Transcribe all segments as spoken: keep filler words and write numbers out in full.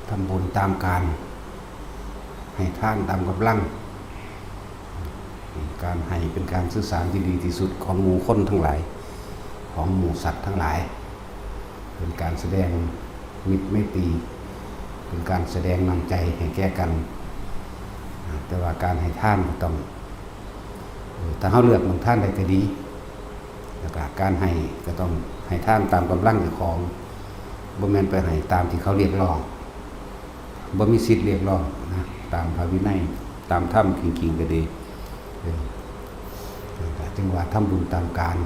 ทำบุญตามการ ให้ทานตามกำลัง การให้เป็นการสื่อสารที่ดีที่สุดของหมู่คนทั้งหลาย ของหมู่สัตว์ทั้งหลาย เป็นการแสดงมิตรไมตรี เป็นการแสดงน้ำใจให้แก่กัน แต่ว่าการให้ทานก็ต้อง เออ ถ้าเฮาเลือกหม่องทานได้ก็ดี แล้วก็การให้ก็ต้องให้ทานตามกำลังเจ้าของ บ่แม่นไปให้ตามที่เขาเรียกร้อง บ่มีสิทธิ์เรียกร้องนะ ตามพระวินัย ตามธรรมจริงๆก็ดี เออ นั่นก็จึงว่าทำบุญตามการ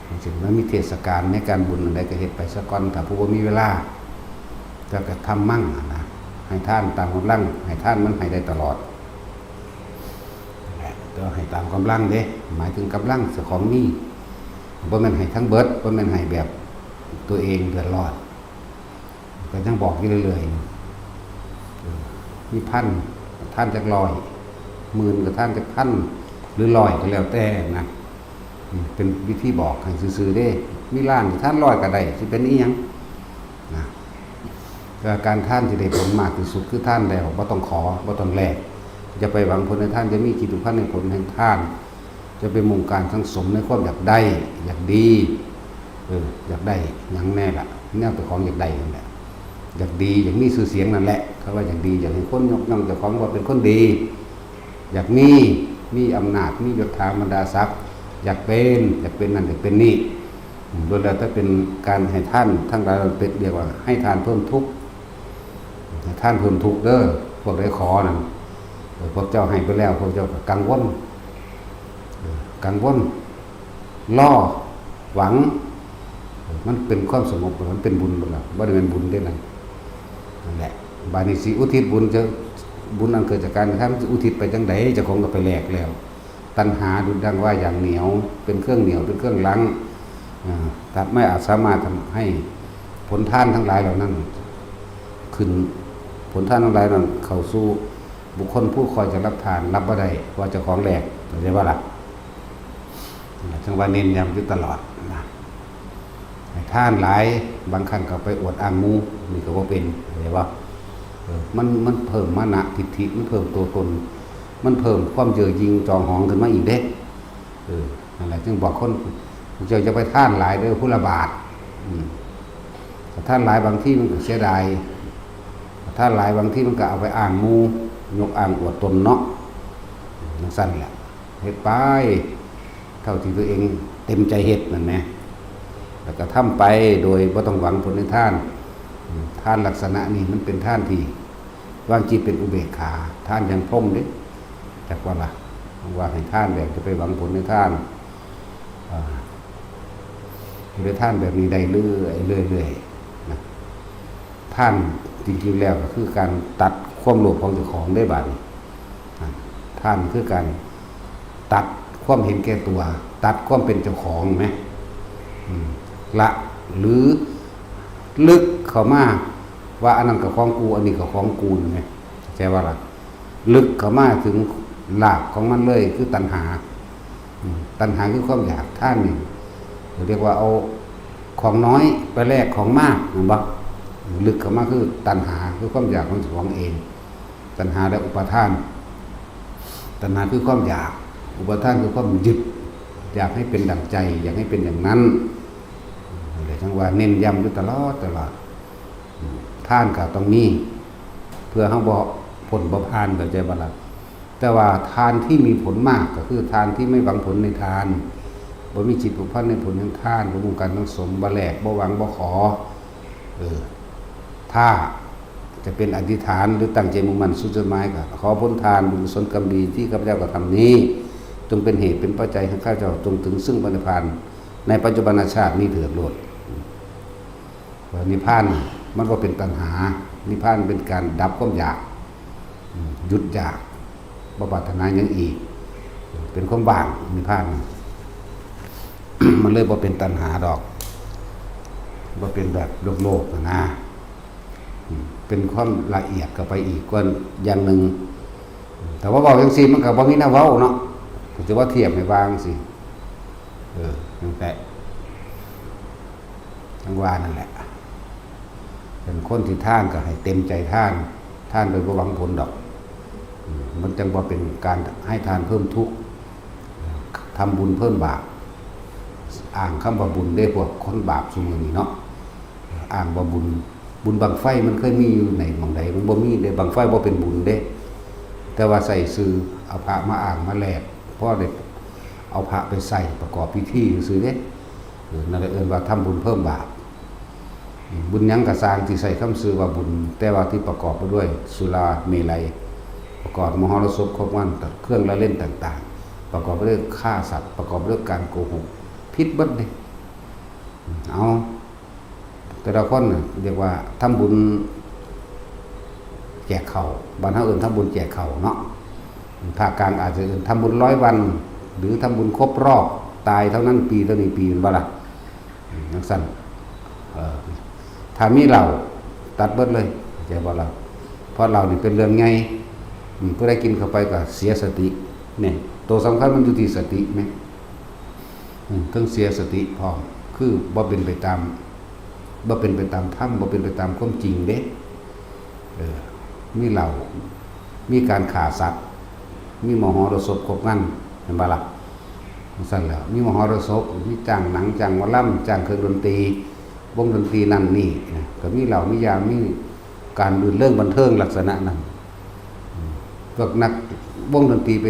จังซี้ มันมีเทศกาลในการบุญอันใดก็เฮ็ดไปซะก่อน ถ้าผู้บ่มีเวลา ก็กระทำมั่งอะนะ ให้ทานตามกำลัง ให้ทานมันให้ได้ตลอด แต่ให้ตามกำลังเด้ หมายถึงกำลังเจ้าของมี บ่แม่นให้ทั้งเบิด บ่แม่นให้แบบตัวเองเดือดร้อน ก็ยังบอกอยู่เรื่อยๆ เออ มีพัน ทานจักร้อย หมื่นก็ทานจักพัน หรือร้อยก็แล้วแต่นะ อืม เป็นวิธีบอกให้ซื่อๆเด้ มีล้านก็ทานร้อยก็ได้ สิเป็นอิหยังนะ แต่การทานที่ได้ผลมากที่สุดคือทานแล้วบ่ต้องขอ บ่ต้องแลก อย่าไปหวังผลในทาน อย่ามีจิตผูกพันในผลแห่งทาน จะไปมุ่งการสังสมในความอยากได้ อยากดี เออ อยากได้หยังแน่ล่ะ แนวเจ้าของอยากได้นั่นแหละ อยากดี อยากมีชื่อเสียงนั่นแหละ เขาว่าอยากดี อยากให้คนยกย่องเจ้าของว่าเป็นคนดี อยากมี มีอำนาจ มียศถาบรรดาศักดิ์ อยากเป็น อยากเป็นนั่น อยากเป็นนี่ อืม ล้วนแล้วแต่เป็นการให้ทาน ทั้งหลายเป็น เรียกว่าให้ทานเพิ่มทุกข์ ให้ทานเพิ่มทุกข์เด้อ พวกใดขอนั่น เออ พวกเจ้าให้ไปแล้ว พวกเจ้าก็กังวล เออ กังวล รอ หวัง เออ มันเป็นความสงบ มันเป็นบุญหมดแล้ว บ่ได้เป็นบุญเด้นั่น นั่นแหละ บาดนี้สิอุทิศบุญจะ บุญอันเกิดจากการกระทำ สิอุทิศไปจังใด เจ้าของก็ไปแลกแล้ว ตัณหาดุจดังว่าอย่างเหนียว เป็นเครื่องเหนี่ยว เป็นเครื่องรั้ง อ่า ตัดไม่อาจสามารถทำให้ผลทานทั้งหลายเหล่านั้น ขึ้น ผลทานทั้งหลายนั้นเข้าสู่บุคคลผู้คอยจะรับทาน รับบ่ได้ ว่าเจ้าของแลก เข้าใจบ่ล่ะ? นั่นแหละ จั่งว่าเน้นย้ำอยู่ตลอดนะ ให้ทานหลาย บางครั้งก็ไปอวดอ้างหมู่ นี่ก็บ่เป็น เข้าใจบ่? เออ มัน มันเพิ่มมานะทิฏฐิ มันเพิ่มตัวตน มันเพิ่มความเย่อหยิ่งจองหองขึ้นมาอีกเด้ เออ นั่นแหละ จึงบอกคน พวกเจ้าอย่าไปทานหลายเด้อ ผู้ละบาท อืม ถ้าทานหลายบางทีมันก็เสียดาย ถ้าทานหลายบางทีมันก็เอาไปอ้างหมู่ ยกอ้างอวดตนเนาะ จั่งซั้นแหละ เฮ็ดไป เท่าที่ตัวเองเต็มใจเฮ็ดนั่นแหม แล้วก็ทำไปโดยบ่ต้องหวังผลในทาน อืม ทานลักษณะนี้มันเป็นทานที่วางจิตเป็นอุเบกขา ทานอย่างพรหมเด้ จักว่าล่ะ ว่าให้ทานแบบจะไปหวังผลในทาน อ่า จะได้ทานแบบนี้ได้เรื่อยๆ เรื่อยๆ นะ ทานจริงๆแล้วก็คือการตัดความโลภของเจ้าของได้บาดนี้ อ่ะ ทานคือการตัดความเห็นแก่ตัว ตัดความเป็นเจ้าของไหม อืม ละ หรือลึกเข้ามาว่าอันนั้นก็ของกู อันนี้ก็ของกูไหม เข้าใจว่าล่ะ ลึกเข้ามาถึงรากของมันเลยคือตัณหา อืม ตัณหาคือความอยาก ทานนี่เรียกว่าเอาของน้อยไปแลกของมาก เห็นบ่? ลึกเข้ามาคือตัณหา คือความอยากของเจ้าของเอง ตัณหาและอุปาทาน ตัณหาคือความอยาก อุปาทานคือความยึด อยากให้เป็นดั่งใจ อยากให้เป็นอย่างนั้น นั่นแหละ จั่งว่าเน้นย้ำอยู่ตลอด ตลอด ทานก็ต้องมี เพื่อเฮาบ่พ้นบ่ผ่าน เข้าใจบ่ล่ะ? แต่ว่าทานที่มีผลมากก็คือทานที่ไม่หวังผลในทาน บ่มีจิตผูกพันในผลแห่งทาน บ่มุ่งการสังสม บ่แลก บ่หวัง บ่ขอ เออ ถ้าจะเป็นอธิษฐานหรือตั้งใจมุ่งมั่นสู่จุดหมาย ก็ขอผลทานบุญกุศลกรรมดีที่ข้าพเจ้ากระทำนี้ จงเป็นเหตุเป็นปัจจัยให้ข้าพเจ้าจงถึงซึ่งพระนิพพานในปัจจุบันชาตินี้เถิดโลด ว่านิพพานมันบ่เป็นตัณหา นิพพานเป็นการดับความอยาก อืม หยุดอยาก บ่ปรารถนาหยังอีก เป็นความว่าง นิพพาน มันเลยบ่เป็นตัณหาดอก บ่เป็นแบบโลกๆ นะ อืม เป็นความละเอียดเข้าไปอีกกว่าอย่างหนึ่ง แต่ว่าเว้าจั่งซี้มันก็บ่มีแนวเว้าเนาะ ก็จะว่าเทียบให้ว่าจั่งซี้ เออ จั่งแต่ จั่งว่านั่นแหละ คนที่ทานก็ให้เต็มใจทาน ทานโดยบ่หวังผลดอก อืม มันจั่งบ่เป็นการให้ทานเพิ่มทุกข์ ทำบุญเพิ่มบาป อ้างคำว่าบุญเด้ พวกคนบาปซุมื้อนี้เนาะ อ้างว่าบุญ บุญบั้งไฟมันเคยมีอยู่ในหม่องใด มันบ่มีเด้ บั้งไฟบ่เป็นบุญเด้ แต่ว่าใส่ซื่อ เอาพระมาอ้างมาแลก พอได้เอาพระไปใส่ประกอบพิธีซื่อเด้ เออ นั่นแหละเอิ้นว่าทำบุญเพิ่มบาป บุญหยังก็ซ่างที่ใส่คำชื่อว่าบุญ แต่ว่าที่ประกอบไปด้วยสุราเมรัย ประกอบมหรสพครบงาน เครื่องละเล่นต่างๆ ประกอบไปด้วยฆ่าสัตว์ ประกอบไปด้วยการโกหก ผิดเบิดเด้ เอา แต่ละคนน่ะเรียกว่าทำบุญแจกข้าว บ้านเฮาเอิ้นทำบุญแจกข้าวเนาะ ภาคกลางอาจจะเอิ้นทำบุญร้อยวัน หรือทำบุญครบรอบตายเท่านั้นปีเท่านี้ปี แม่นบ่ล่ะ อืม จั่งซั่น เอ่อ ถ้ามีเหล้าตัดเบิดเลย เข้าใจบ่ล่ะ เพราะเหล้านี่เป็นเรื่องใหญ่ อืม ผู้ใดกินเข้าไปก็เสียสติ เนี่ย ตัวสำคัญมันอยู่ที่สติแหม อืม เทิงเสียสติพร้อม คือบ่เป็นไปตาม บ่เป็นไปตามธรรม บ่เป็นไปตามความจริงเด้ เออ มีเหล้า มีการฆ่าสัตว์ มีมหรสพครบงาน แม่นบ่ล่ะ จั่งซั่นแหล้ว มีมหรสพ มีจ้างหนัง จ้างหมอลำ จ้างเครื่องดนตรี วงดนตรีนั่นนี่นะ ก็มีเหล้า มียา มีการรื่นเริงบันเทิงลักษณะนั้น อืม พวกนักวงดนตรีไป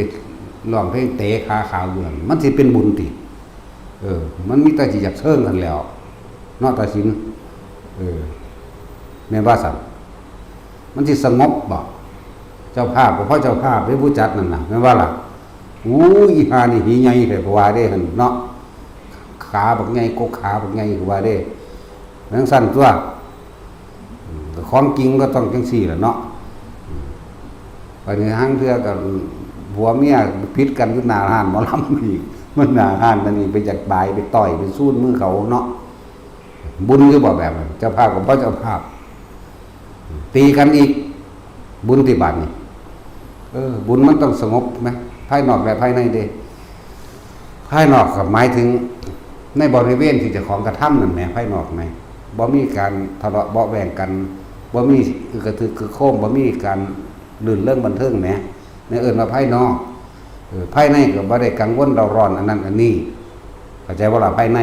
ร้องเพลงเตะขาขาวอยู่นั่น มันสิเป็นบุญติ เออ มันมีแต่สิอยากเซิงกันแหล้ว เนาะ ตาสิน เออ แม่นว่าซั่น มันสิสงบบ่ เจ้าภาพก็เพราะเจ้าภาพเด้ ผู้จัดนั่นน่ะ แม่นว่าล่ะ อู้ย อีห่านี่หีใหญ่แท้ก็ว่าเด้หั่นเนาะ ขาบักใหญ่ กกขาบักใหญ่ก็ว่าเด้ จั่งซั่นตั๊ว อืม ของจริงก็ต้องจั่งซี้ล่ะเนาะ อืม บัดนี้ห่างเทื่อก็ผัวเมียผิดกันอยู่หน้าร้านหมอลำอีก มันหน้าร้านนั่นนี่ไปจักบายไปต่อยไปซูนมือเขาเนาะ บุญอยู่บ่แบบนั้น เจ้าภาพก็บ่เจ้าภาพ ตีกันอีก บุญติบาดนี่ เออ บุญมันต้องสงบแหม ภายนอกและภายในเด้ ภายนอกก็หมายถึงในบริเวณที่เจ้าของกระทำนั่นแหม ภายนอกแหม บ่มีการทะเลาะเบาะแว้งกัน บ่มีอึกกระทึกครึกโครม บ่มีการรื่นเริงบันเทิงแหม นี่เอิ้นว่าภายนอก เออ ภายในก็บ่ได้กังวลเร่าร้อนอันนั้นอันนี้ เข้าใจบ่ล่ะ ภายใน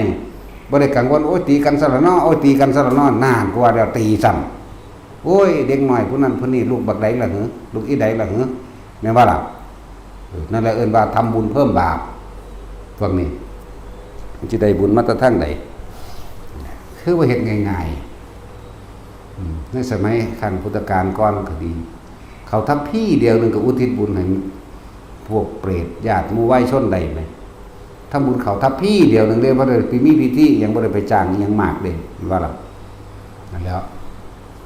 บ่ได้กังวล โอ้ย ตีกันซะละเนาะ โอ้ย ตีกันซะละเนาะ นั่น กูว่าแล้ว ตีซ้ำ โอ้ย เด็กน้อยผู้นั้นผู้นี้ ลูกบักใดล่ะหือ ลูกอีใดล่ะหือ แม่นบ่ล่ะ เออ นั่นแหละเอิ้นว่าทำบุญเพิ่มบาป พวกนี้ มันสิได้บุญมาแต่ทางใด คือว่าเฮ็ดง่ายๆ อืม ในสมัยครั้งพุทธกาลก่อนก็ดี เขาทัพพีเดียวหนึ่งก็อุทิศบุญให้พวกเปรตญาติหมู่วายชนได้ไหม ทำบุญเขาทัพพีเดียวหนึ่งเด้ บ่ได้ไปมีพิธีอิหยัง บ่ได้ไปจ้างอิหยังมากเด้ ว่าล่ะ นั่นแหล้ว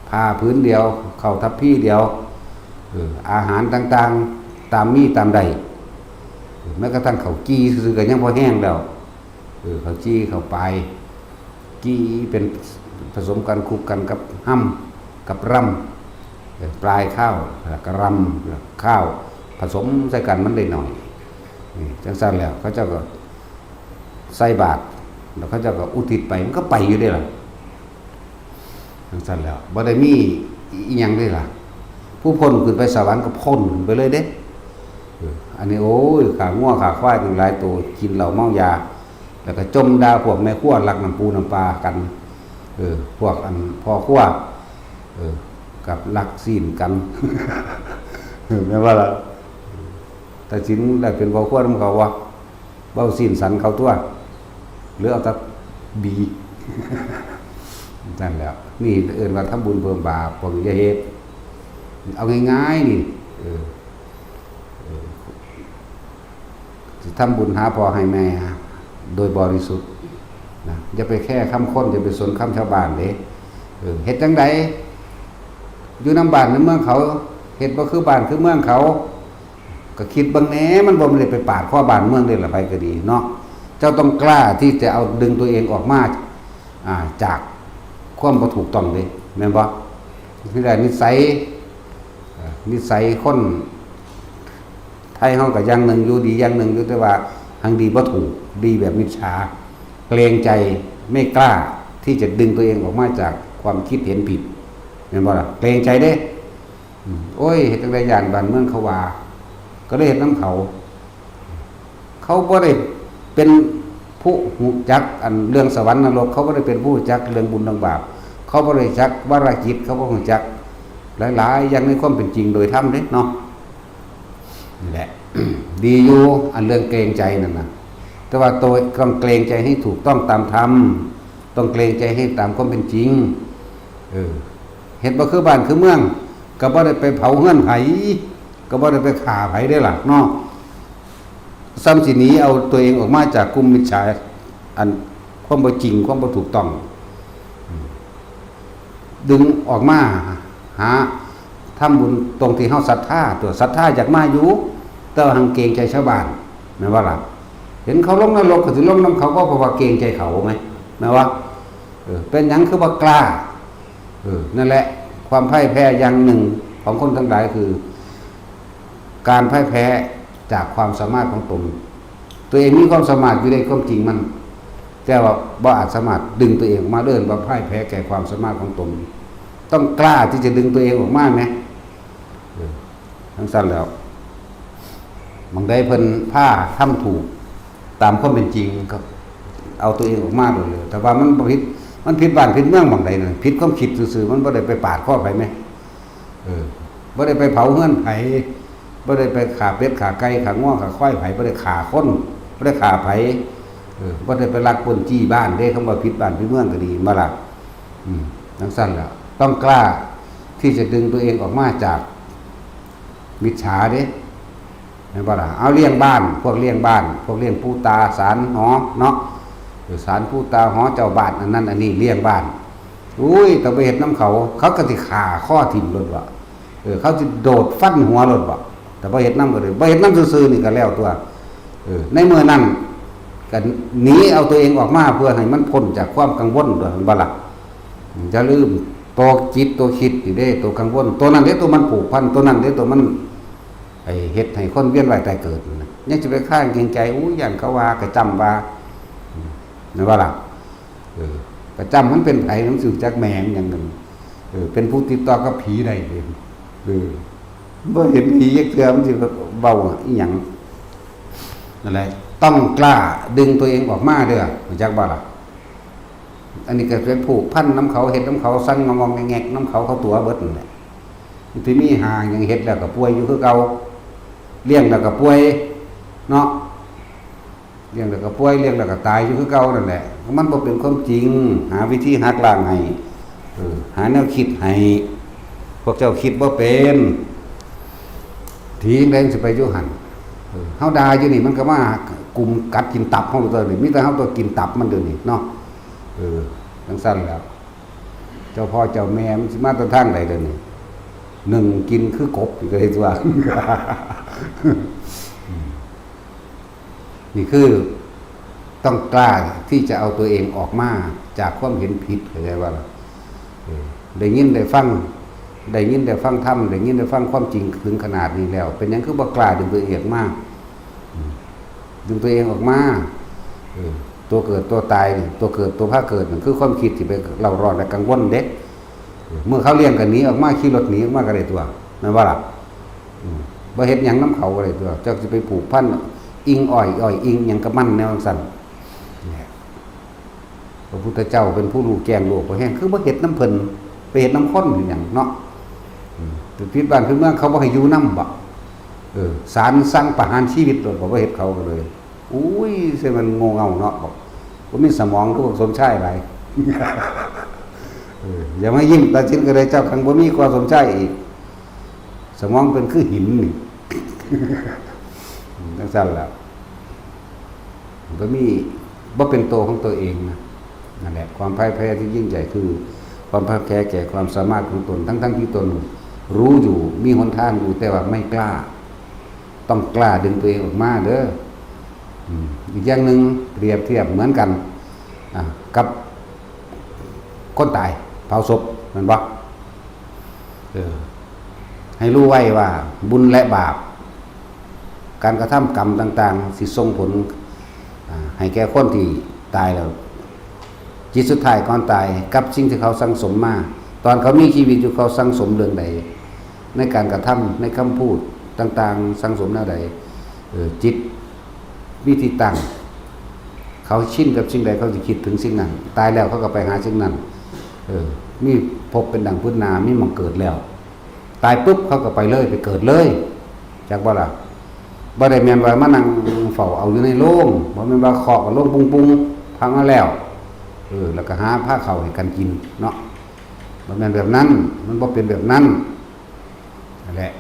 ผ้าผืนเดียว เขาทัพพีเดียว เออ อาหารต่างๆ ตามมีตามได้ เออ แม้กระทั่งเขาวจี่ซื่อๆ ก็ยังพอแห้งแล้ว เออ เขาวจี่ เขาวปาย จี่เป็นผสมกัน คลุกกันกับฮ่ำ กับรำ เออ ปลายข้าว แล้วก็รำ แล้วข้าว ผสมใส่กันมันได้หน่อย นี่ จั่งซั่นแล้ว เขาเจ้าก็ใส่บาตร แล้วเขาเจ้าก็อุทิศไป มันก็ไปอยู่เด้ล่ะ จั่งซั่นแล้ว บ่ได้มีอิหยังเด้ล่ะ ผู้พ้นขึ้นไปสวรรค์ก็พ้นขึ้นไปเลยเด้ เออ อันนี้ โอ้ย ฆ่างัวฆ่าควายตั้งหลายตัว กินเหล้าเมายา แล้วก็จ่มด่าพวกแม่ครัวลักน้ำปูน้ำปลากัน เออ พวกอันพ่อครัว เออ กับลักซี้นกัน เออ แม่นบ่ล่ะ ตาสินได้เป็นพ่อครัวนำเขาบ่ เว้าซี้นสันเขาตั๊ว หรือเอาแต่บี นั่นแหละ นี่เอิ้นว่าทำบุญเพิ่มบาป พวกอย่าเฮ็ด เอาง่ายๆ นี่ เออ เออ สิทำบุญหาพ่อให้แม่ โดยบริสุทธิ์นะ อย่าไปแคร์คำคน อย่าไปสนคำชาวบ้านเด้ เออ เฮ็ดจั่งใด อยู่นำบ้านนำเมืองเขา เฮ็ดบ่คือบ้านคือเมืองเขา ก็คิดเบิ่งแหน่ มันบ่ได้ไปปาดคอบ้านเมืองเด้ล่ะ ไผก็ดีเนาะ เจ้าต้องกล้าที่จะเอาดึงตัวเองออกมา อ่า จากความบ่ถูกต้องเด้ แม่นบ่ นี่แหละนิสัย เอ่อ นิสัยคนไทยเฮาก็อย่างหนึ่งอยู่ ดีอย่างหนึ่งอยู่ แต่ว่าหังดีบ่ถูก ดีแบบมิจฉา เกรงใจ ไม่กล้าที่จะดึงตัวเองออกมาจากความคิดเห็นผิด แม่นบ่ล่ะ เกรงใจเด้ อืม โอ้ย เฮ็ดจั่งใดย่านบ้านเมืองเขาว่า ก็เลยเฮ็ดนำเขา เขาบ่ได้เป็นผู้รู้จักอันเรื่องสวรรค์นรก เขาบ่ได้เป็นผู้รู้จักเรื่องบุญเรื่องบาป เขาบ่ได้จักวาระจิต เขาบ่รู้จักหลายๆอย่างในความเป็นจริงโดยธรรมเด้เนาะ นี่แหละ ดีอยู่ อันเรื่องเกรงใจนั่นน่ะ แต่ว่าตัวต้องเกรงใจให้ถูกต้องตามธรรม ต้องเกรงใจให้ตามความเป็นจริง เออ เฮ็ดบ่คือบ้านคือเมือง ก็บ่ได้ไปเผาเฮือนไผ ก็บ่ได้ไปฆ่าไผเด้ล่ะเนาะ ซ้ำสิหนีเอาตัวเองออกมาจากกลุ่มมิจฉา อันความบ่จริง ความบ่ถูกต้อง ดึงออกมาหาทำบุญตรงที่เฮาศรัทธา ตัวศรัทธาอยากมาอยู่ แต่ว่าหังเกรงใจชาวบ้าน แม่นบ่ล่ะ เห็นเขาลงนรกก็สิลงนำเขา ก็เพราะว่าเกรงใจเขาไง แม่นบ่ เออ เป็นหยังคือบ่กล้า เออ นั่นแหละ ความพ่ายแพ้อย่างหนึ่งของคนทั้งหลายคือ การพ่ายแพ้จากความสามารถของตน ตัวเองมีความสามารถอยู่ในความจริงมัน แต่ว่าบ่อาจสามารถดึงตัวเองออกมา เอิ้นว่าพ่ายแพ้แก่ความสามารถของตน ต้องกล้าที่จะดึงตัวเองออกมาแหม เออ จั่งซั้นแล้ว หม่องใดเพิ่นพาทำถูกตามความเป็นจริง ก็เอาตัวเองออกมาโดยเลย แต่ว่ามันบ่ผิด มันผิดบ้านผิดเมืองหม่องใดนั่น ผิดความคิดซื่อๆ มันบ่ได้ไปปาดคอไผแหม เออ บ่ได้ไปเผาเฮือนไผ บ่ได้ไปฆ่าเป็ดฆ่าไก่ฆ่างัวฆ่าควายไผ บ่ได้ฆ่าคน บ่ได้ฆ่าไผ เออ บ่ได้ไปลักปล้นจี้บ้านเด้ คำว่าผิดบ้านผิดเมืองก็ดี มาละ อืม จั่งซั้นล่ะ ต้องกล้าที่จะดึงตัวเองออกมาจากมิจฉาเด้ แม่นบ่ล่ะ เอาเลี้ยงบ้าน พวกเลี้ยงบ้าน พวกเลี้ยงปู่ตาศาลหอเนาะ เออ ศาลปู่ตาหอเจ้าบ้าน อันนั้นอันนี้เลี้ยงบ้าน อุ้ย แต่ไปเฮ็ดนำเขา เขาก็สิฆ่าคอทิ่มโลดว่า เออ เขาสิโดดฟันหัวโลดว่า แต่บ่เฮ็ดนำก็เลย บ่เฮ็ดนำซื่อๆนี่ก็แล้วตัว เออ ในเมื่อนั้นก็หนีเอาตัวเองออกมาเพื่อให้มันพ้นจากความกังวล ว่าซั่นบ่ล่ะ อย่าลืม ตัวจิตตัวคิดนี่เด้ ตัวกังวล ตัวนั้นเด้ ตัวมันผูกพัน ตัวนั้นเด้ ตัวมัน ไอ้เฮ็ดให้คนเวียนว่ายตายเกิดนั่นน่ะ ยังสิไปคลางเกรงใจ อู้ ย่านเขาว่ากระจ้ำว่า แม่นบ่ล่ะ เออ กระจ้ำมันเป็นไผ มันสิรู้จักแม่มันหยังหนึ่ง เออ เป็นผู้ติดต่อกับผีได้เด้ เออ บ่เห็นผีจักเทื่อ มันสิเว้าอีหยัง นั่นแหละ ต้องกล้าดึงตัวเองออกมาเด้อ รู้จักบ่ล่ะ อันนี้ก็ไปผูกพันนำเขา เฮ็ดนำเขา สั่นงองๆแงกๆนำเขา เขาตั๋วเบิดนั่นแหละ มันสิมีหาหยัง เฮ็ดแล้วก็ป่วยอยู่คือเก่า เลี้ยงแล้วก็ป่วย เนาะ เลี้ยงแล้วก็ป่วย เลี้ยงแล้วก็ตายอยู่คือเก่านั่นแหละ มันบ่เป็นความจริง หาวิธีหักล้างให้ เออ หาแนวคิดให้ พวกเจ้าคิดบ่เป็น ถีจั่งใดมันสิไปอยู่หั่น เออ เฮาด่าอยู่นี่ มันก็มากุมกัดกินตับเฮาตัวนี้ มีแต่เฮาตัวกินตับมันเดี๋ยวนี้เนาะ เออ จั่งซั้นแล้ว เจ้าพ่อเจ้าแม่มันสิมาแต่ทางใดเดี๋ยวนี้ หนึ่งกินคือกบอีกเลยตัว นี่คือต้องกล้าที่จะเอาตัวเองออกมาจากความเห็นผิด เข้าใจว่าล่ะ เออ ได้ยินได้ฟัง ได้ยินได้ฟังธรรม ได้ยินได้ฟังความจริงถึงขนาดนี้แล้ว เป็นหยังคือบ่กล้าดึงตัวเองออกมา อืม ดึงตัวเองออกมา เออ ตัวเกิดตัวตายนี่ ตัวเกิดตัวพาเกิดนั่นคือความคิดที่ไปเร่าร้อนและกังวลเด้ เออ เมื่อเขาเลี้ยงก็หนีออกมา ขี่รถหนีออกมาก็ได้ตัว แม่นบ่ล่ะ อืม บ่เฮ็ดหยังนำเขาก็ได้ตัว เจ้าสิไปผูกพันอิงอ้อย อ้อยอิงหยังกับมันแนวจั่งซั้น เนี่ย พระพุทธเจ้าเป็นผู้รู้แจ้งโลก บ่แฮง คือบ่เฮ็ดนำเพิ่น ไปเฮ็ดนำคนเฮ็ดหยังเนาะ อืม แต่ผิดบ้านผิดเมือง เขาบ่ให้อยู่นำบ่ เออ ศาลสั่งประหารชีวิตโลด บ่เฮ็ดเขาก็เลย อุ้ย เสียมันโง่เง่าเนาะ บอก บ่มีสมองคือพวกสมชายหลาย เออ อย่ามายิ้ม ตัดสินก็ได้ เจ้าคังบ่มีกว่าสมชายอีก สมองเป็นคือหินนี่ จั่งซั้นล่ะ มันก็มี บ่เป็นตัวของตัวเองนะ นั่นแหละ ความพ่ายแพ้ที่ยิ่งใหญ่คือ ความพ่ายแพ้แก่ความสามารถของตน ทั้งๆที่ตนรู้อยู่ มีหนทางอยู่ แต่ว่าไม่กล้า ต้องกล้าดึงตัวเองออกมาเด้อ อืม อีกอย่างหนึ่ง เปรียบเทียบเหมือนกัน อ่ะ กับคนตาย เผาศพ แม่นบ่ เออ ให้รู้ไว้ว่าบุญและบาป การกระทำกรรมต่างๆ สิส่งผล อ่า ให้แก่คนที่ตายแล้ว จิตสุดท้ายก่อนตาย กับสิ่งที่เขาสั่งสมมา ตอนเขามีชีวิตอยู่เขาสั่งสมเรื่องใด ในการกระทำในคำพูดต่างๆ สั่งสมแนวใด เออ จิตมีที่ตั้ง เขาชินกับสิ่งใดเขาจะคิดถึงสิ่งนั้น ตายแล้วเขาก็ไปหาสิ่งนั้น เออ มีภพเป็นดังพื้นนา มีหม่องเกิดแล้ว ตายปุ๊บเขาก็ไปเลยไปเกิดเลย จักบ่ล่ะ บ่ได้แม่นว่ามานั่งเฝ้าเอาอยู่ในโรง บ่แม่นว่าเคาะกับโรงปุงๆ พังมาแล้ว เออ แล้วก็หาพาเข้าให้กันกินเนาะ บ่แม่นแบบนั้น มันบ่เป็นแบบนั้น นั่นแหละ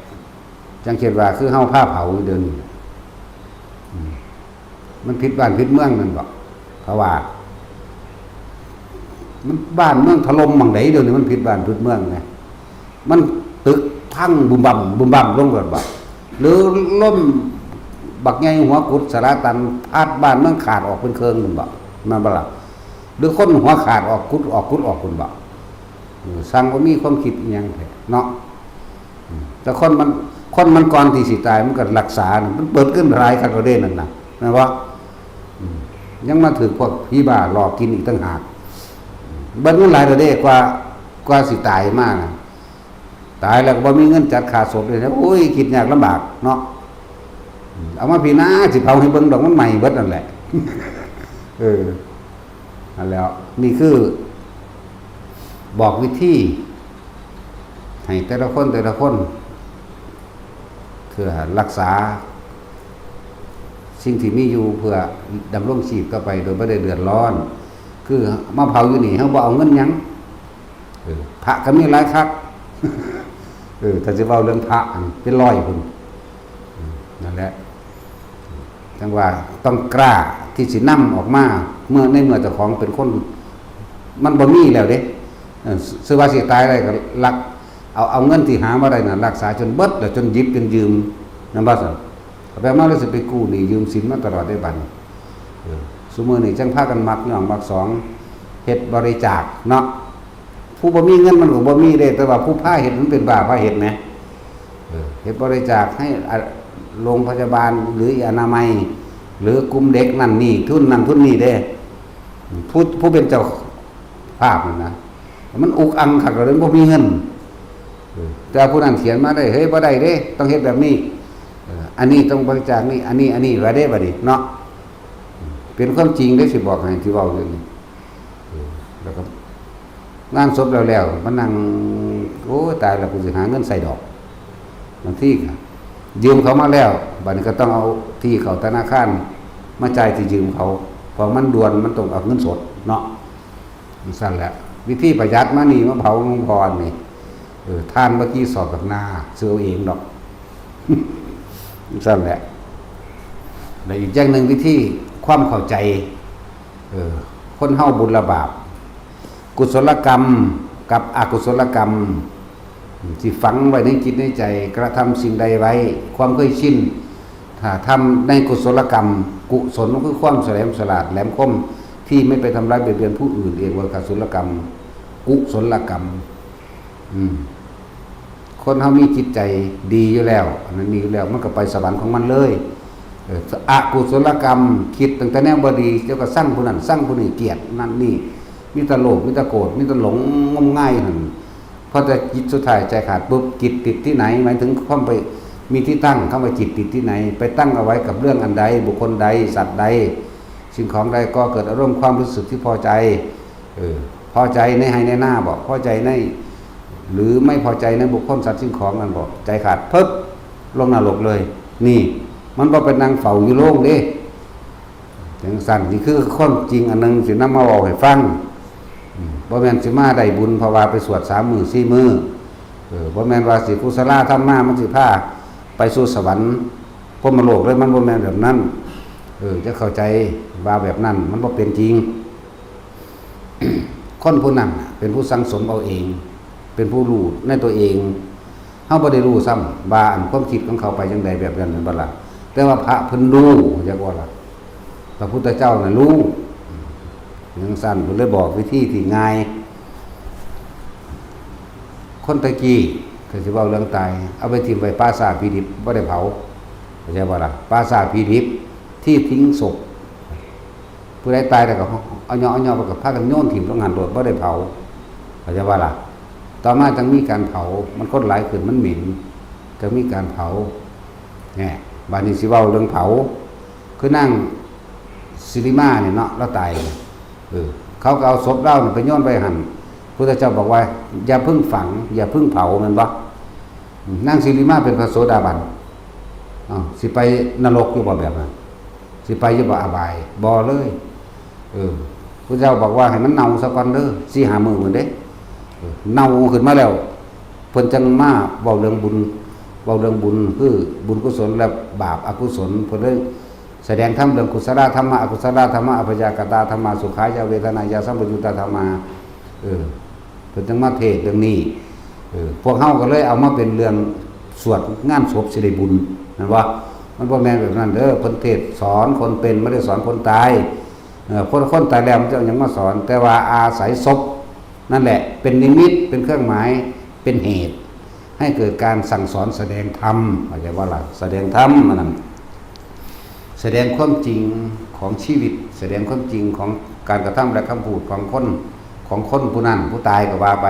จังคิดว่าคือเฮาพาเผาอยู่เดี๋ยวนี้ อืม มันผิดบ้านผิดเมืองนั่นบ่ เพราะว่า มันบ้านเมืองถล่มหม่องใดเดี๋ยวนี้มันผิดบ้านผิดเมืองไง มันตึกพังบุมบั่มบุมบั่มลงแบบบ่ หรือลมบักใหญ่หัวกุดสาราตันพัดบ้านเมืองขาดออกเป็นเครื่องนั่นบ่ แม่นบ่ล่ะ หรือคนหัวขาดออกกุดออกกุดออกพุ่นบ่ เออ สั่งบ่มีความคิดอิหยังแท้เนาะ อืม แต่คนมัน คนมันก่อนที่สิตายมันก็รักษาน่ะ มันเบิดเงินหลายคักแล้วเด้นั่นน่ะ แม่นบ่ อืม ยังมาถืกพวกผีบ้าหลอกกินอีกต่างหาก เบิดเงินหลายแล้วเด้ กว่า กว่าสิตายมาน่ะ ตายแล้วก็บ่มีเงินจัดค่าศพเลยนะ โอ้ย คิดยากลำบากเนาะ อืม เอามาพี้หน้าสิเผาให้เบิ่งดอกมันใหม่เบิดนั่นแหละ เออ นั่นแหล้ว นี่คือ บอกวิธี ให้แต่ละคนแต่ละคน เพื่อรักษา สิ่งที่มีอยู่เพื่อดำรงชีพต่อไปโดยบ่ได้เดือดร้อน คือมาเผาอยู่นี่เฮาบ่เอาเงินหยัง เออ พระก็มีหลายคัก เออ ถ้าสิเว้าเรื่องพระอันเป็นร้อยพุ่น อืม นั่นแหละ จังว่าต้องกล้าที่สินำออกมา เมื่อ ในเมื่อเจ้าของเป็นคน มันบ่มีแล้วเด้ เออ ซื่อว่าสิตายได้ก็ลัก เอา เอาเงินที่หามาได้น่ะ รักษาจนเบิดแล้ว จนหยิบจนยืม นั่นบ่ซั่น เอาไปมาแล้วสิไปกู้หนี้ยืมสินมาตลอดได้บัดนี้ เออ ซุมื้อนี้จังพากันมักย่องมักสอง เฮ็ดบริจาคเนาะ ผู้บ่มีเงินมันก็บ่มีเด้ แต่ว่าผู้พาเฮ็ดมันเป็นบ้าพาเฮ็ดแหม เออ เฮ็ดบริจาคให้ อ่ะ โรงพยาบาลหรืออนามัย หรือกลุ่มเด็กนั่นนี่ ทุนนั่นทุนนี่เด้ ผู้ ผู้เป็นเจ้าภาพนั่นนะ มันอุกอังคักเลย บ่มีเงิน เออ แต่ผู้นั้นเขียนมาได้ เฮ้ย บ่ได้เด้ ต้องเฮ็ดแบบนี้ เออ อันนี้ต้องบริจาคนี่ อันนี้ อันนี้ ว่าเด้ บัดนี้เนาะ เป็นความจริงเด้ สิบอกให้ที่เว้าอยู่นี่ เออ แล้วก็งานศพแล้วๆ มานั่ง โอ้ย ตายแล้ว กูสิหาเงินใส่ดอก บางทีก็ยืมเขามาแล้ว บัดนี้ก็ต้องเอาที่เข้าธนาคาร มาจ่ายที่ยืมเขา เพราะมันด่วน มันต้องเอาเงินสดเนาะ จั่งซั่นแหละ วิธีประหยัดมานี่ มาเผาหลวงพ่อนี่ เออ ทานเมื่อกี้สอบกับหน้า ซื้อเอาเองดอก จั่งซั่นแหละ และอีกอย่างหนึ่ง วิธีความเข้าใจ เออ คนเฮาบุญและบาป กุศลกรรมกับอกุศลกรรม ที่ฝังไว้ในจิตในใจ กระทำสิ่งใดไว้ ความเคยชิน ถ้าทำในกุศลกรรม กุศลก็คือความแหลมฉลาดแหลมคม ที่ไม่ไปทำร้ายเบียดเบียนผู้อื่น เรียกว่ากุศลกรรม กุศลกรรม อืม คนเฮามีจิตใจดีอยู่แล้ว อันนั้นดีอยู่แล้ว มันก็ไปสวรรค์ของมันเลย เออ อกุศลกรรม คิดตั้งแต่แนวบ่ดี เจ้าก็ซังผู้นั้น ซังผู้นี้ เกลียดนั่นนี่ มีแต่โลภ มีแต่โกรธ มีแต่หลงงมงายหั่น พอแต่จิตสุดท้ายใจขาดปุ๊บ จิตติดที่ไหน หมายถึงความไป มีที่ตั้ง คำว่าจิตติดที่ไหน ไปตั้งเอาไว้กับเรื่องอันใด บุคคลใด สัตว์ใด สิ่งของใด ก็เกิดอารมณ์ความรู้สึกที่พอใจ เออ พอใจในไฮ่ในนาบ่ พอใจใน หรือไม่พอใจในบุคคลสัตว์สิ่งของนั่นบ่ ใจขาดปุ๊บ ลงนรกเลย นี่ มันบ่เป็นนางเฝ้าอยู่โรงเด้ จั่งซั่น นี่คือความจริงอันหนึ่งสินำมาเว้าให้ฟัง อืม บ่แม่นสิมาได้บุญเพราะว่าไปสวดสามมื้อสี่มื้อ เออ บ่แม่นว่าสิกุศลธรรมมา มันสิพาไปสู่สวรรค์พรหมโลกเลย มันบ่แม่นแบบนั้น เออ จะเข้าใจว่าแบบนั้น มันบ่เป็นจริง คนผู้นั้นน่ะเป็นผู้สั่งสมเอาเอง เป็นผู้รู้ในตัวเอง เฮาบ่ได้รู้ซ้ำว่าอันความคิดของเขาไปจั่งใดแบบนั้นแม่นบ่ล่ะ แต่ว่าพระเพิ่นรู้ จักว่าล่ะ พระพุทธเจ้าน่ะรู้ จั่งซั่นเพิ่นเลยบอกวิธีที่ง่าย คนแต่กี้ ถ้าสิเว้าเรื่องตาย เอาไปถิ่มไว้ป่าช้าผีดิบ บ่ได้เผา เข้าใจบ่ล่ะ ป่าช้าผีดิบ ที่ทิ้งศพ ผู้ใดตายแล้วก็เอาเหยาะเอาเหยาะไปก็พากันโยนถิ่มลงหั่นโลด บ่ได้เผา เข้าใจบ่ล่ะ ต่อมาจั่งมีการเผา มันคนหลายขึ้น มันเหม็น จั่งมีการเผา แหม บาดนี้สิเว้าเรื่องเผา คือนางสิริมาเนี่ยเนาะ ลาวตายเนี่ย เออ เขาก็เอาศพลาวเนี่ยไปโยนไว้หั่น พุทธเจ้าบอกว่า อย่าเพิ่งฝัง อย่าเพิ่งเผา แม่นบ่ อืม นางสิริมาเป็นพระโสดาบัน อ้าว สิไปนรกอยู่บ่แบบนั้น สิไปอยู่บ่อบาย บ่เลย เออ พุทธเจ้าบอกว่าให้มันเน่าซะก่อนเด้อ สี่ห้ามื้อพุ้นเด้ เออ เน่าขึ้นมาแล้ว เพิ่นจั่งมาเว้าเรื่องบุญ เว้าเรื่องบุญ คือบุญกุศลและบาปอกุศล เพิ่นเลยแสดงธรรมเรื่องกุศลธรรมะ อกุศลธรรมะ อัพพยากตาธรรมะ สุขายาเวทนายาสัมปยุตตาธรรมา เออ เพิ่นจั่งมาเทศน์เรื่องนี้ เออ พวกเฮาก็เลยเอามาเป็นเรื่องสวดงานศพสิได้บุญ แม่นบ่ มันบ่แม่นแบบนั้นเด้อ เพิ่นเทศน์สอนคนเป็น บ่ได้สอนคนตาย เออ คน คนตายแล้วมันจะเอาหยังมาสอน แต่ว่าอาศัยศพนั่นแหละ เป็นนิมิต เป็นเครื่องหมาย เป็นเหตุ ให้เกิดการสั่งสอนแสดงธรรม เข้าใจบ่ล่ะ แสดงธรรม อันนั้น แสดงความจริงของชีวิต แสดงความจริงของการกระทำและคำพูดของคน ของคนผู้นั้น ผู้ตายก็ว่าไป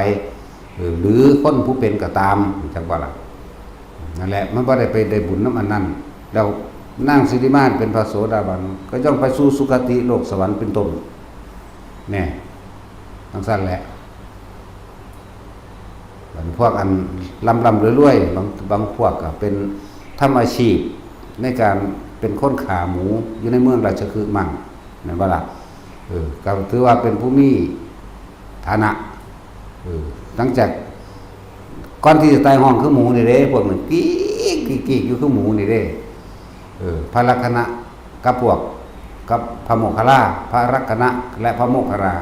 เออ หรือคนผู้เป็นก็ตาม จั่งว่าล่ะ นั่นแหละ มันบ่ได้ไปได้บุญนำอันนั้น แล้วนางสิริมาเป็นพระโสดาบัน ก็ย่อมไปสู่สุคติโลกสวรรค์เป็นต้น แน่ จั่งซั้นแหละ บัดนี้พวกอันร่ำๆรวยๆ บาง บางพวกก็เป็น ทำอาชีพในการเป็นคนฆ่าหมูอยู่ในเมืองราชคฤห์มั่ง แม่นบ่ล่ะ เออ ก็ถือว่าเป็นผู้มีฐานะ เออ หลังจากก่อนที่จะตายฮ้องคือหมูนี่เด้ พวกนั้นกรี๊ดกรี๊ดกรี๊ดอยู่คือหมูนี่เด้ เออ พระลักขณะกับพวก กับพระโมคคัลลา พระลักขณะและพระโมคคัลลา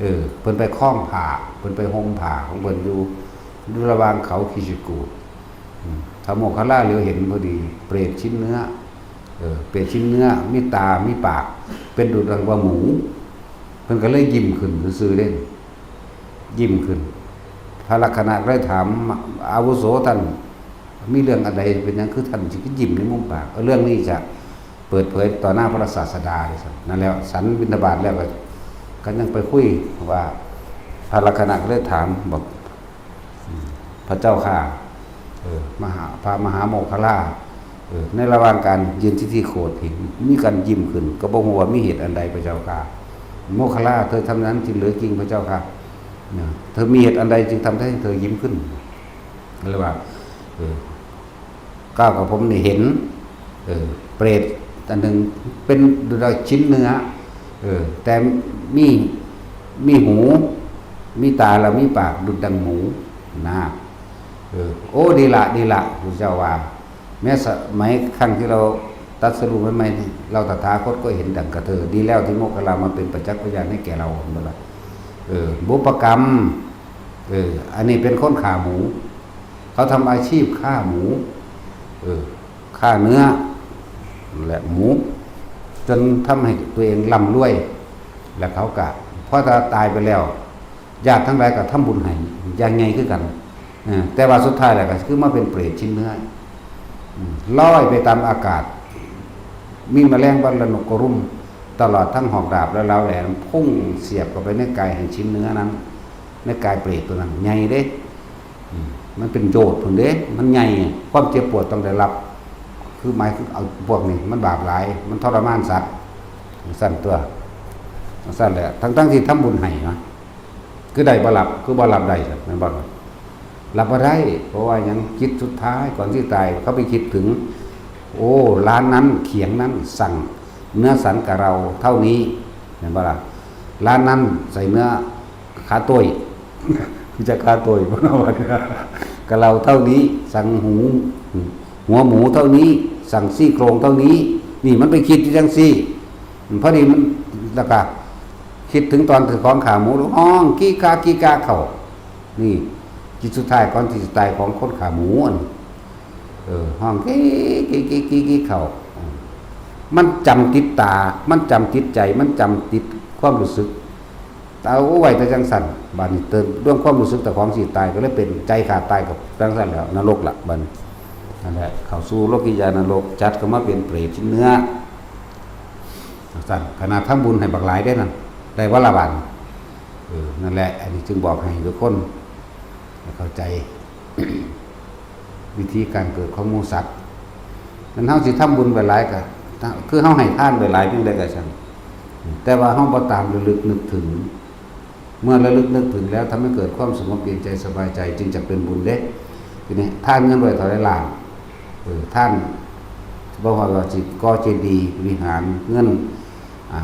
เออ เพิ่นไปคล้องผ้า เพิ่นไปห่มผ้าของเพิ่นอยู่ อยู่ระหว่างเขาคิชกูฏ อืม พระโมคคัลลาเหลียวเห็นพอดี เปรตชิ้นเนื้อ เออ เปรตชิ้นเนื้อ มีตา มีปาก เป็นดุจดังว่าหมู เพิ่นก็เลยยิ้มขึ้นซื่อๆเด้ ยิ้มขึ้น พระลักขณะก็เลยถาม อาวุโสท่าน มีเรื่องอันใดเป็นหยังคือท่านจึงยิ้มในมุมปาก เออ เรื่องนี้จะเปิดเผยต่อหน้าพระศาสดาเลยสิ นั่นแหละ ฉันบิณฑบาตแล้วก็ ก็ยังไปคุยว่า พระลักขณะก็เลยถาม บอก อืม พระเจ้าข้า เออ มหา พระมหาโมคคัลลา เออ ในระหว่างการยืนทิฏฐิโขดหิน มีการยิ้มขึ้น ก็บ่ฮู้ว่ามีเหตุอันใด พระเจ้าข้า โมคคัลลา เธอทำนั้นจริงหรือ จริง พระเจ้าข้า เนี่ย เธอมีเหตุอันใดจึงทำให้เธอยิ้มขึ้น ก็เลยว่า เออ ก้าวกับผมนี่เห็น เออ เปรตอันหนึ่งเป็นดุจดังชิ้นเนื้อ เออ แต่มี มีหู มีตาและมีปากดุจดังหมู นะ เออ โอ้ ดีละ ดีละ พระเจ้าว่า แม้สมัยครั้งที่เราตรัสรู้ใหม่ๆนี่ เราตถาคตก็เห็นดังกระเธอ ดีแล้วที่โมคคัลลามาเป็นประจักษ์พยานให้แก่เรา เห็นบ่ล่ะ เออ บุพกรรม เออ อันนี้เป็นคนฆ่าหมู เขาทำอาชีพฆ่าหมู เออ ฆ่าเนื้อ และหมู จนทำให้ตัวเองร่ำรวย และเขาก็ พอตายไปแล้ว ญาติทั้งหลายก็ทำบุญให้อย่างใหญ่คือกัน เออ แต่ว่าสุดท้ายแล้วก็คือมาเป็นเปรตชิ้นเนื้อ อืม ลอยไปตามอากาศ มีแมลงวันและนกกระรุม ตลอดทั้งหอกดาบและเหลาแหลม พุ่งเสียบเข้าไปในกายแห่งชิ้นเนื้อนั้น ในกายเปรตตัวนั้น ใหญ่เด้ อืม มันเป็นโยชน์พุ้นเด้ มันใหญ่ ความเจ็บปวดต้องได้รับ คือหมายคือเอาพวกนี้ มันบาปหลาย มันทรมานสัตว์ จั่งซั้นตัว จั่งซั้นแหละ ทั้งๆที่ทำบุญให้นะ คือได้บ่รับ คือบ่รับได้ซั่น แม่นบ่ล่ะ รับบ่ได้ เพราะว่าหยัง จิตสุดท้ายก่อนที่ตาย เขาไปคิดถึง โอ้ ร้านนั้น เขียงนั้น สั่งเนื้อสันกับเราเท่านี้ แม่นบ่ล่ะ ร้านนั้นใส่เนื้อขาโต้ย จะขาโต้ยบ่เนาะ กับเราเท่านี้ สั่งหู หัวหมูเท่านี้ สั่งซี่โครงเท่านี้ นี่มันไปคิดอยู่จั่งซี่ พอดีมัน แล้วก็คิดถึงตอนถือของขาหมู ร้องกี้กากี้กาเข้า นี่ จิตสุดท้ายก่อนที่จะตายของคนขาหมูอัน เออ ร้องกี้กี้กี้กี้กี้เข้า มันจำติดตา มันจำติดใจ มันจำติดความรู้สึก เอาไว้แต่จั่งซั่น บาดนี้เติมเรื่องความรู้สึกแต่ของสิตายก็เลยเป็นใจขาดตายกับจั่งซั่นแล้ว นรกละบาดนี้ นั่นแหละ เข้าสู่โลกิยานรก จัดก็มาเป็นเปรตชิ้นเนื้อ จั่งซั่น ขนาดทำบุญให้บักหลายได้นั่น ได้วันละบาท เออ นั่นแหละ อันนี้จึงบอกให้ทุกคน เข้าใจ วิธีการเกิดของหมู่สัตว์ นั้นเฮาสิทำบุญไปหลายก็ คือเฮาให้ทานไปหลายเพียงใดก็ช่าง แต่ว่าเฮาบ่ตามระลึกนึกถึง เมื่อระลึกนึกถึงแล้วทำให้เกิดความสงบเย็นใจสบายใจ จึงจะเป็นบุญเด้ ทีนี้ทานเงินไว้เท่าไหร่ล้าน เออ ทาน บ่ว่าสิก่อเจดีย์วิหาร เงิน อ่า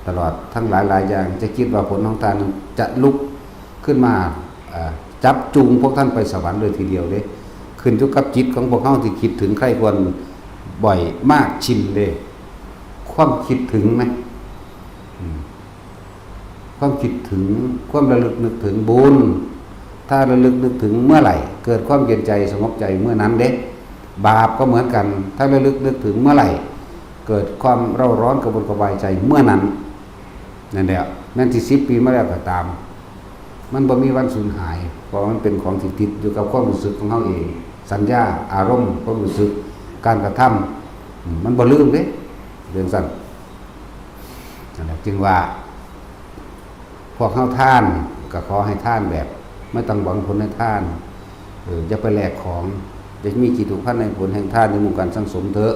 ตลอดทั้งหลายหลายอย่าง จะคิดว่าผลของทานจะลุกขึ้นมา อ่า จับจูงพวกท่านไปสวรรค์เลยทีเดียวเด้ ขึ้นอยู่กับจิตของพวกเฮาที่คิดถึงใคร่ครวญบ่อยมากชินเด้ ความคิดถึงไหม อืม ความคิดถึง ความระลึกนึกถึงบุญ ถ้าระลึกนึกถึงเมื่อไหร่ เกิดความเย็นใจสงบใจเมื่อนั้นเด้ บาปก็เหมือนกัน ถ้าระลึกนึกถึงเมื่อไหร่ เกิดความเร่าร้อนกระวนกระวายใจเมื่อนั้น นั่นแหละ แม้นสิสิบปีมาแล้วก็ตาม มันบ่มีวันสูญหาย เพราะมันเป็นของที่ติดอยู่กับความรู้สึกของเฮาเอง สัญญา อารมณ์ ความรู้สึก การกระทำ อืม มันบ่ลืมเด้ เรื่องสั้น นั่นแหละ จึงว่า พวกเฮาทาน ก็ขอให้ทานแบบ ไม่ต้องหวังผลในทาน เออ อย่าไปแลกของ อย่ามีจิตผูกพันในผลแห่งทานในหมู่การสั่งสมเถอะ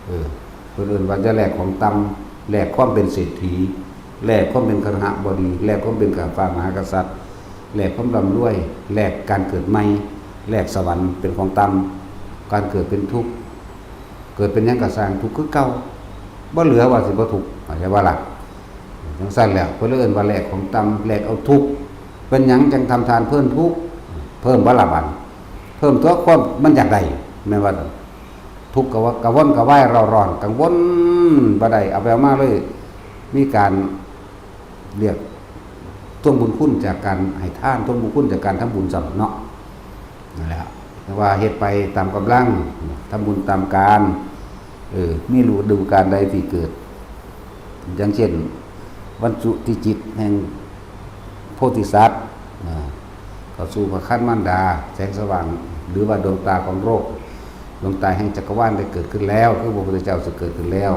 เออ เพิ่นเอิ้นว่าอย่าแลกของต่ำ แลกความเป็นเศรษฐี แลกความเป็นคฤหบดี แลกความเป็นข้าฟ้ามหากษัตริย์ แลกความร่ำรวย แลกการเกิดใหม่ แลกสวรรค์เป็นของต่ำ การเกิดเป็นทุกข์ เกิดเป็นหยังก็ซ่างทุกข์คือเก่า บ่เหลือว่าสิบ่ทุกข์ เข้าใจบ่ล่ะ จังซั่นแหละ เพิ่นเลยเอิ้นว่าแลกของต่ำ แลกเอาทุกข์ เป็นหยังจังทำทานเพิ่มทุกข์ เพิ่มบ่ล่ะบัด เพิ่มตัวความมันอยากได้ แม่นว่า ทุกข์กะว่ากะวนกะวายเร่าร้อน กังวลบ่ได้ เอาไปเอามาเลย มีการเรียกทวงบุญคุณจากการให้ทาน ทวงบุญคุณจากการทำบุญซ้ำเนาะ นั่นแหละ แต่ว่าเฮ็ดไปตามกำลัง ทำบุญตามกาล เออ มีฤดูกาลใดที่เกิด อย่างเช่น วันสุติจิตแห่งโพธิสัตว์ อ่า เข้าสู่พระคันมารดา แสงสว่าง หรือว่าดวงตาของโลก ดวงตาแห่งจักรวาลได้เกิดขึ้นแล้ว คือพระพุทธเจ้าจะเกิดขึ้นแล้ว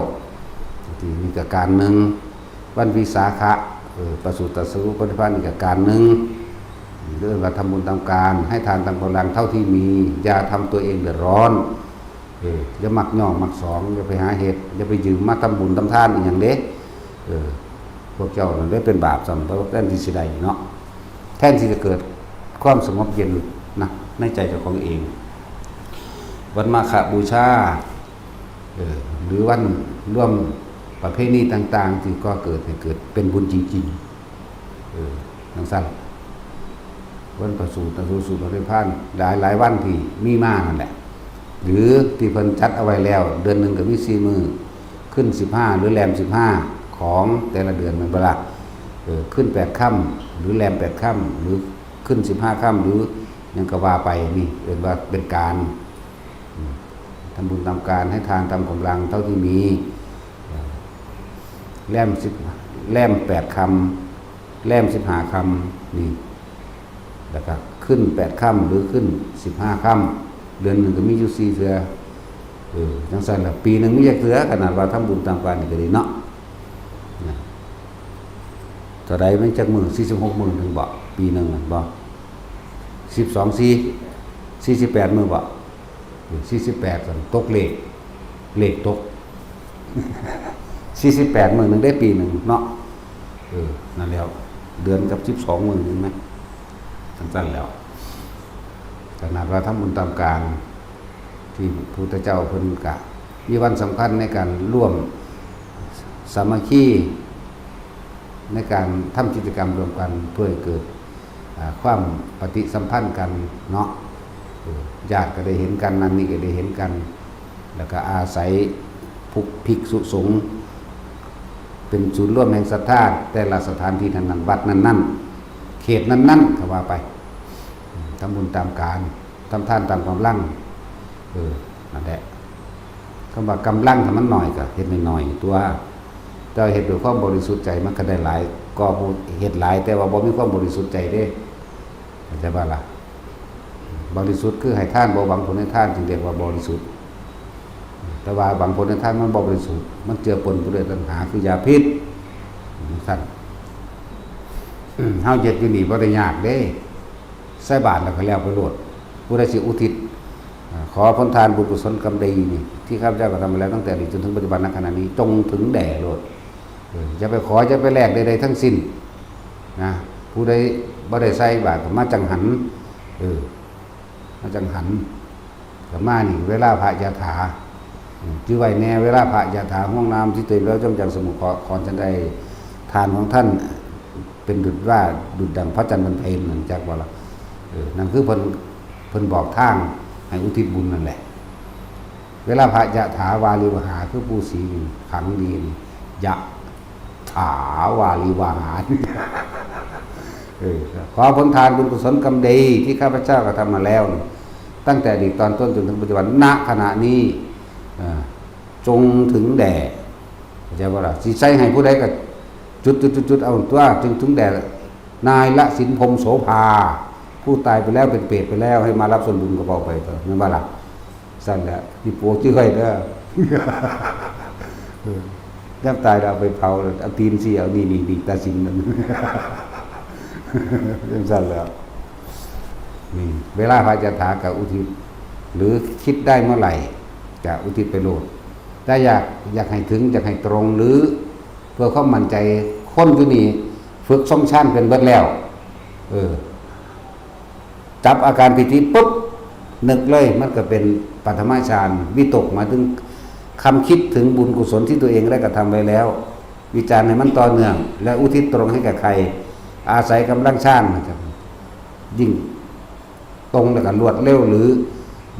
ที่นี่ก็การหนึ่ง วันวิสาขะ เออ ประสูติตรัสรู้ปรินิพพานนี่ก็การหนึ่ง เรื่องว่าทำบุญตามกาล ให้ทานตามกำลังเท่าที่มี อย่าทำตัวเองเดือดร้อน เออ อย่ามักย่องมักสอง อย่าไปหาเฮ็ด อย่าไปยืมมาทำบุญทำทานอีหยังเด้ เออ พวกเจ้านั่นได้เป็นบาปซ้ำ เพราะแทนที่สิได้เนาะ แทนที่จะเกิดความสงบเย็นนะ ในใจเจ้าของเอง วันมาฆบูชา เออ หรือวันร่วมประเพณีต่างๆ ที่ก่อเกิดให้เกิดเป็นบุญจริงๆ เออ จังซั่น วันประสูติ ประสูติ ประสูติ ปรินิพพาน หลายๆ วันที่มีมานั่นแหละ หรือที่เพิ่นจัดเอาไว้แล้ว เดือนหนึ่งก็มีสี่มื้อ ขึ้นสิบห้า หรือแรมสิบห้า ของแต่ละเดือนแม่นบ่ล่ะ เออ ขึ้นแปดค่ำ หรือแรมแปดค่ำ หรือขึ้นสิบห้าค่ำ หรือหยังก็ว่าไป นี่เอิ้นว่าเป็นการ อืม ทำบุญตามกาล ให้ทานตามกำลังเท่าที่มี เออ แรมสิบ แรมแปดค่ำ แรมสิบห้าค่ำ นี่ แล้วก็ขึ้นแปดค่ำ หรือขึ้นสิบห้าค่ำ เดือนหนึ่งก็มีอยู่สี่เทื่อ เออ จังซั่นล่ะ ปีหนึ่งมีจักเทื่อ ขนาดว่าทำบุญตามกาลนี่ก็ดีเนาะ นะ เท่าใดมันจักมื้อ สี่สิบหกมื้อหนึ่งบ่ ปีหนึ่งนั่นบ่ สิบสอง สี่ สี่สิบแปดมื้อบ่ สี่สิบแปดซั่น ตกเลข เลขตก สี่สิบแปดมื้อหนึ่งได้ปีหนึ่งเนาะ เออ นั่นแล้ว เดือนกับสิบสองมื้อหนึ่งนะ จังซั่นแล้ว ขนาดว่าทำบุญตามกาล ที่พระพุทธเจ้าเพิ่นกะมีวันสำคัญในการร่วมสามัคคี ในการทำกิจกรรมร่วมกันเพื่อให้เกิด อ่า ความปฏิสัมพันธ์กันเนาะ เออ ญาติก็ได้เห็นกัน นั่นนี่ก็ได้เห็นกัน แล้วก็อาศัยพุกภิกษุสงฆ์เป็นศูนย์รวมแห่งศรัทธา แต่ละสถานที่นั้นๆ วัดนั้นๆ เขตนั้นๆ ก็ว่าไป ทำบุญตามกาล ทำทานตามกำลัง เออ นั่นแหละ คำว่ากำลังถ้ามันน้อยก็เฮ็ดน้อยๆ ตัว แต่เฮ็ดด้วยความบริสุทธิ์ใจมันก็ได้หลาย ก็ผู้เฮ็ดหลาย แต่ว่าบ่มีความบริสุทธิ์ใจเด้ เข้าใจบ่ล่ะ บริสุทธิ์คือให้ทาน บ่หวังผลในทาน จึงเรียกว่าบริสุทธิ์ แต่ว่าหวังผลในทานมันบ่บริสุทธิ์ มันเจือปนไปด้วยตัณหา คือยาพิษ ซั่น เฮาเฮ็ดอยู่นี่บ่ได้ยากเด้ ใส่บาตรแล้วก็แล้วไปโลด ผู้ใดสิอุทิศ อ่า ขอผลทานบุญกุศลกรรมดีนี่ ที่ข้าพเจ้ากระทำมาแล้วตั้งแต่อดีตจนถึงปัจจุบัน ณ ขณะนี้ จงถึงแด่โลด เออ อย่าไปขอ อย่าไปแลกใดๆทั้งสิ้น นะ ผู้ใดบ่ได้ใส่บาตรก็มาจั่งหัน เออ มาจั่งหัน ก็มานี่ เวลาพระยาถา อืม จื่อไว้แน่ เวลาพระยาถา ห้วงน้ำที่เต็มแล้วย่อมยังสมุทรขอ ขอนฉันใด ทานของท่านเป็นดุจว่า ดุจดังพระจันทร์วันเพ็ญ นั่นจักว่าละ เออ นั่นคือเพิ่น เพิ่นบอกทางให้อุทิศบุญนั่นแหละ เวลาพระยะถาวาริวหา คือปู่ศรีนี่ ขังดีนี่ ยะถาวาริวหา เออ ขอผลทานบุญกุศลกรรมดีที่ข้าพเจ้ากระทำมาแล้วนี่ ตั้งแต่อดีตตอนต้นจนถึงปัจจุบัน ณ ขณะนี้ เอ่อ จงถึงแด่ เข้าใจบ่ล่ะ สิใส่ให้ผู้ใดก็จุดจุดจุดจุดเอาตัว จงถึงแด่ นายละสินพรหมโสภา ผู้ตายไปแล้วเป็นเปรตไปแล้ว ให้มารับส่วนบุญก็บอกไปเถอะ แม่นบ่ล่ะ ซั่นแหละ นี่ปลูกชื่อไว้เด้อ เออ ยามตายแล้วเอาไปเผา เอาตีนสิ เอานี่ นี่ นี่ ตาสินนั่น จั่งซั่นแหล้ว นี่ เวลาพระยาถาก็อุทิศ หรือคิดได้เมื่อไหร่ ก็อุทิศไปโลด แต่อยาก อยากให้ถึง อยากให้ตรง หรือเพื่อความมั่นใจ คนอยู่นี่ฝึกทรงฌานเป็นเบิดแล้ว เออ จับอาการปีติปุ๊บ นึกเลย มันก็เป็นปฐมฌาน วิตก หมายถึงคำคิดถึงบุญกุศลที่ตัวเองได้กระทำไว้แล้ว วิจารณ์ให้มันต่อเนื่อง และอุทิศตรงให้แก่ใคร อาศัยกำลังฌาน มันจะยิ่งตรงและก็รวดเร็ว หรือ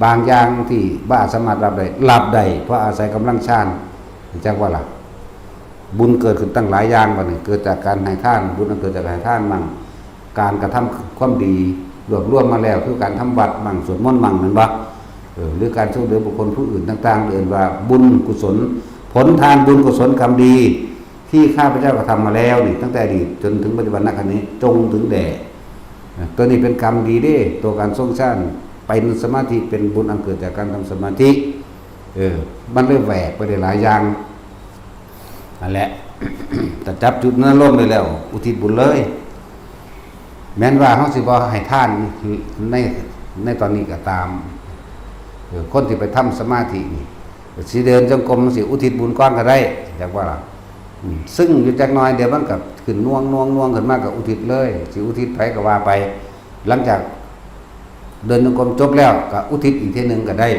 บางอย่างที่บ่สามารถรับได้ รับได้ เพราะอาศัยกำลังฌาน จักว่าล่ะ บุญเกิดขึ้นตั้งหลายอย่าง บัดนี้เกิดจากการให้ทาน บุญอันเกิดจากการให้ทานมั่ง การกระทำความดี รวบรวมมาแล้ว คือการทำวัตรมั่ง สวดมนต์มั่ง แม่นบ่ เออ หรือการช่วยเหลือบุคคลผู้อื่นต่างๆ เอิ้นว่าบุญกุศล ผลทานบุญกุศลกรรมดี ที่ข้าพเจ้ากระทำมาแล้วนี่ ตั้งแต่อดีตจนถึงปัจจุบัน ณ ขณะนี้ จงถึงแด่ อ่ะ ตัวนี้เป็นกรรมดีเด้ ตัวการทรงฌาน เป็นสมาธิ เป็นบุญอันเกิดจากการทำสมาธิ เออ มันเลยแหวกไปได้หลายอย่าง นั่นแหละ แต่จับจุดนั้นลงได้แล้ว อุทิศบุญเลย แม้นว่าเฮาสิบ่ให้ทานใน ในตอนนี้ก็ตาม เออ คนที่ไปทำสมาธินี่ สิเดินจงกรม สิอุทิศบุญก่อนก็ได้ จักว่าล่ะ อืม ซึ่งอยู่จักหน่อย เดี๋ยวมันก็ขึ้นน่วง น่วง น่วงขึ้นมา ก็อุทิศเลย สิอุทิศไผก็ว่าไป หลังจากเดินจงกรมจบแล้ว ก็อุทิศอีกเทื่อหนึ่งก็ได้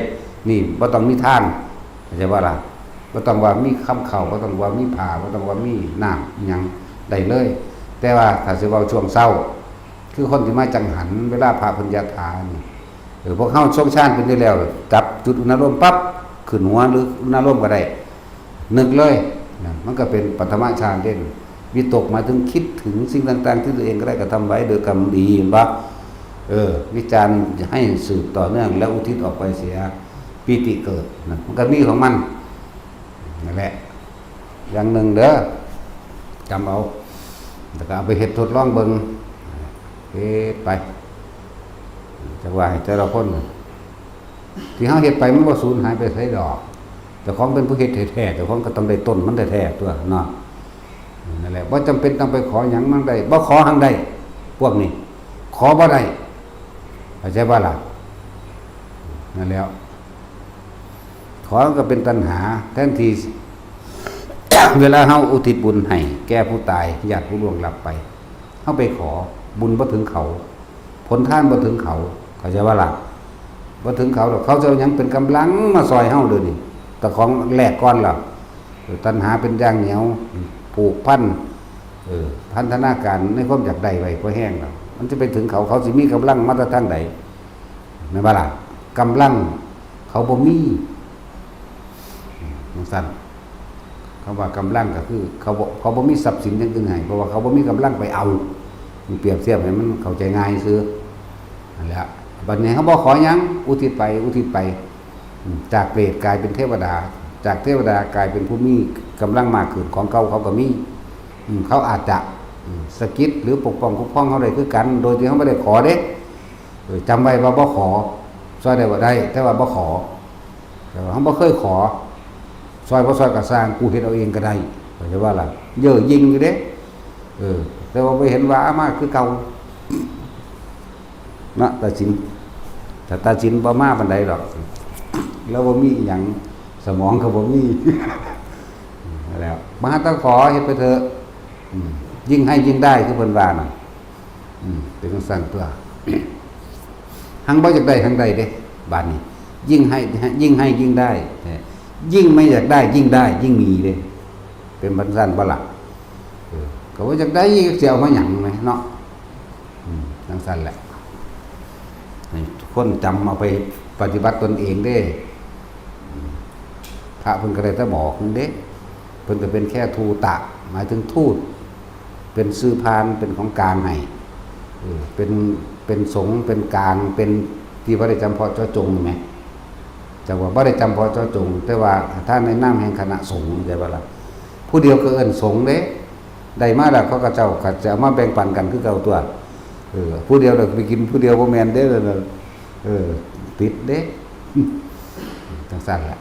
นี่บ่ต้องมีทาน เข้าใจบ่ล่ะ บ่ต้องว่ามีคำข้าว บ่ต้องว่ามีผ้า บ่ต้องว่ามีน้ำอิหยัง ได้เลย แต่ว่าถ้าสิเว้าช่วงเช้า คือคนที่มาจังหัน เวลาพระเพิ่นยะถานี่ เออ พวกเฮาทรงฌานเป็นอยู่แล้ว จับจุดอุณาโลมปั๊บ ขึ้นหัวหรืออุณาโลมก็ได้ นึกเลยนะ มันก็เป็นปฐมฌานเด่น วิตกหมายถึงคิดถึงสิ่งต่างๆ ที่ตัวเองก็ได้กระทำไว้โดยกรรมดี เห็นปะ เออ วิจารณ์ให้สืบต่อเนื่อง แล้วอุทิศออกไปเสีย ปีติเกิดนะ มันก็มีของมัน นั่นแหละ อย่างหนึ่งเด้อ จำเอา แล้วก็เอาไปเฮ็ดทดลองเบิ่ง เฮ็ดไป จักว่าให้แต่ละคน ที่เฮาเฮ็ดไปมันบ่สูญหายไปไสดอก เจ้าของเป็นผู้เฮ็ดแท้ๆ เจ้าของก็ต้องได้ต้นมันแท้ๆ ตัวเนาะ นั่นแหละ บ่จำเป็นต้องไปขอหยังมันได้ บ่ขอหังได้ พวกนี้ ขอบ่ได้ เข้าใจบ่ล่ะ นั่นแหล้ว ขอก็เป็นตัณหา แทนที่ เวลาเฮาอุทิศบุญให้แก่ผู้ตาย ญาติผู้ล่วงลับไป เฮาไปขอ บุญบ่ถึงเขา ผลทานบ่ถึงเขา เข้าใจบ่ล่ะ บ่ถึงเขาดอก เขาจะเอาหยังเป็นกำลังมาซอยเฮาเดี๋ยวนี้ แต่ของแลกก่อนล่ะ ตัณหาเป็นอย่างเหนียว ผูกพัน เออ พันธนาการในความอยากได้ไว้พอแฮงแล้ว มันจะไปถึงเขา เขาสิมีกำลังมาแต่ทางใด แม่นบ่ล่ะ กำลังเขาบ่มี จั่งซั้น คำว่ากำลังก็คือ เขาบ่ เขาบ่มีทรัพย์สินอย่างอื่นให้ เพราะว่าเขาบ่มีกำลังไปเอา นี่เปรียบเทียบให้มันเข้าใจง่ายซื่อ นั่นแหละ บัดนี้เขาบ่ขอหยัง อุทิศไป อุทิศไป อืม จากเปรตกลายเป็นเทวดา จากเทวดากลายเป็นผู้มีกำลังมากขึ้น ของเก่าเขาก็มี อืม เขาอาจจะ อืม สะกิดหรือปกป้องคุ้มครองเขาได้คือกัน โดยที่เขาบ่ได้ขอเด้ เออ จำไว้ว่าบ่ขอ ซอยได้บ่ได้ แต่ว่าบ่ขอ แต่ว่าเขาบ่เคยขอ ซอยบ่ซอยก็ซ่าง กูเฮ็ดเอาเองก็ได้ เข้าใจบ่ล่ะ เย่อหยิ่งอยู่เด้ เออ แต่ว่าบ่เห็นว่ามาคือเก่า เนาะ ตาสิน แต่ตาสินบ่มาปานใดดอก แล้วบ่มีอิหยัง สมองก็บ่มี แล้ว มาหาตาขอเฮ็ดไปเถอะ อืม ยิ่งให้ยิ่งได้ คือเพิ่นว่าน่ะ อืม เป็นจั่งซั่นตั๊ว หั้งบ่อยากได้ หั้งได้เด้ บาดนี้ ยิ่งให้ ยิ่งให้ยิ่งได้ ยิ่งไม่อยากได้ ยิ่งได้ ยิ่งมีเด้ เป็นจั่งซั่นบ่ล่ะ เออ ก็บ่อยากได้ สิเอามาหยังแหมเนาะ อืม จั่งซั่นแหละ ให้ทุกคนจำเอาไปปฏิบัติตนเองเด้ อืม พระเพิ่นก็ได้แต่บอกนั่นเด้ เพิ่นก็เป็นแค่ทูตะ หมายถึงทูต เป็นสื่อผ่าน เป็นของกลางให้ เออ เป็น เป็นสงฆ์ เป็นกลาง เป็นที่บ่ได้จำเพาะเจาะจงแหม จั่งว่าบ่ได้จำเพาะเจาะจง แต่ว่าถ้าในนามแห่งคณะสงฆ์ เข้าใจบ่ล่ะ ผู้เดียวก็เอิ้นสงฆ์เด้ ได้มาแล้วเขาก็เจ้าก็จะเอามาแบ่งปันกันคือเก่าตั๊ว เออ ผู้เดียวเราไปกินผู้เดียวบ่แม่นเด้อ เออ ผิดเด้ จั่งซั่นแหละ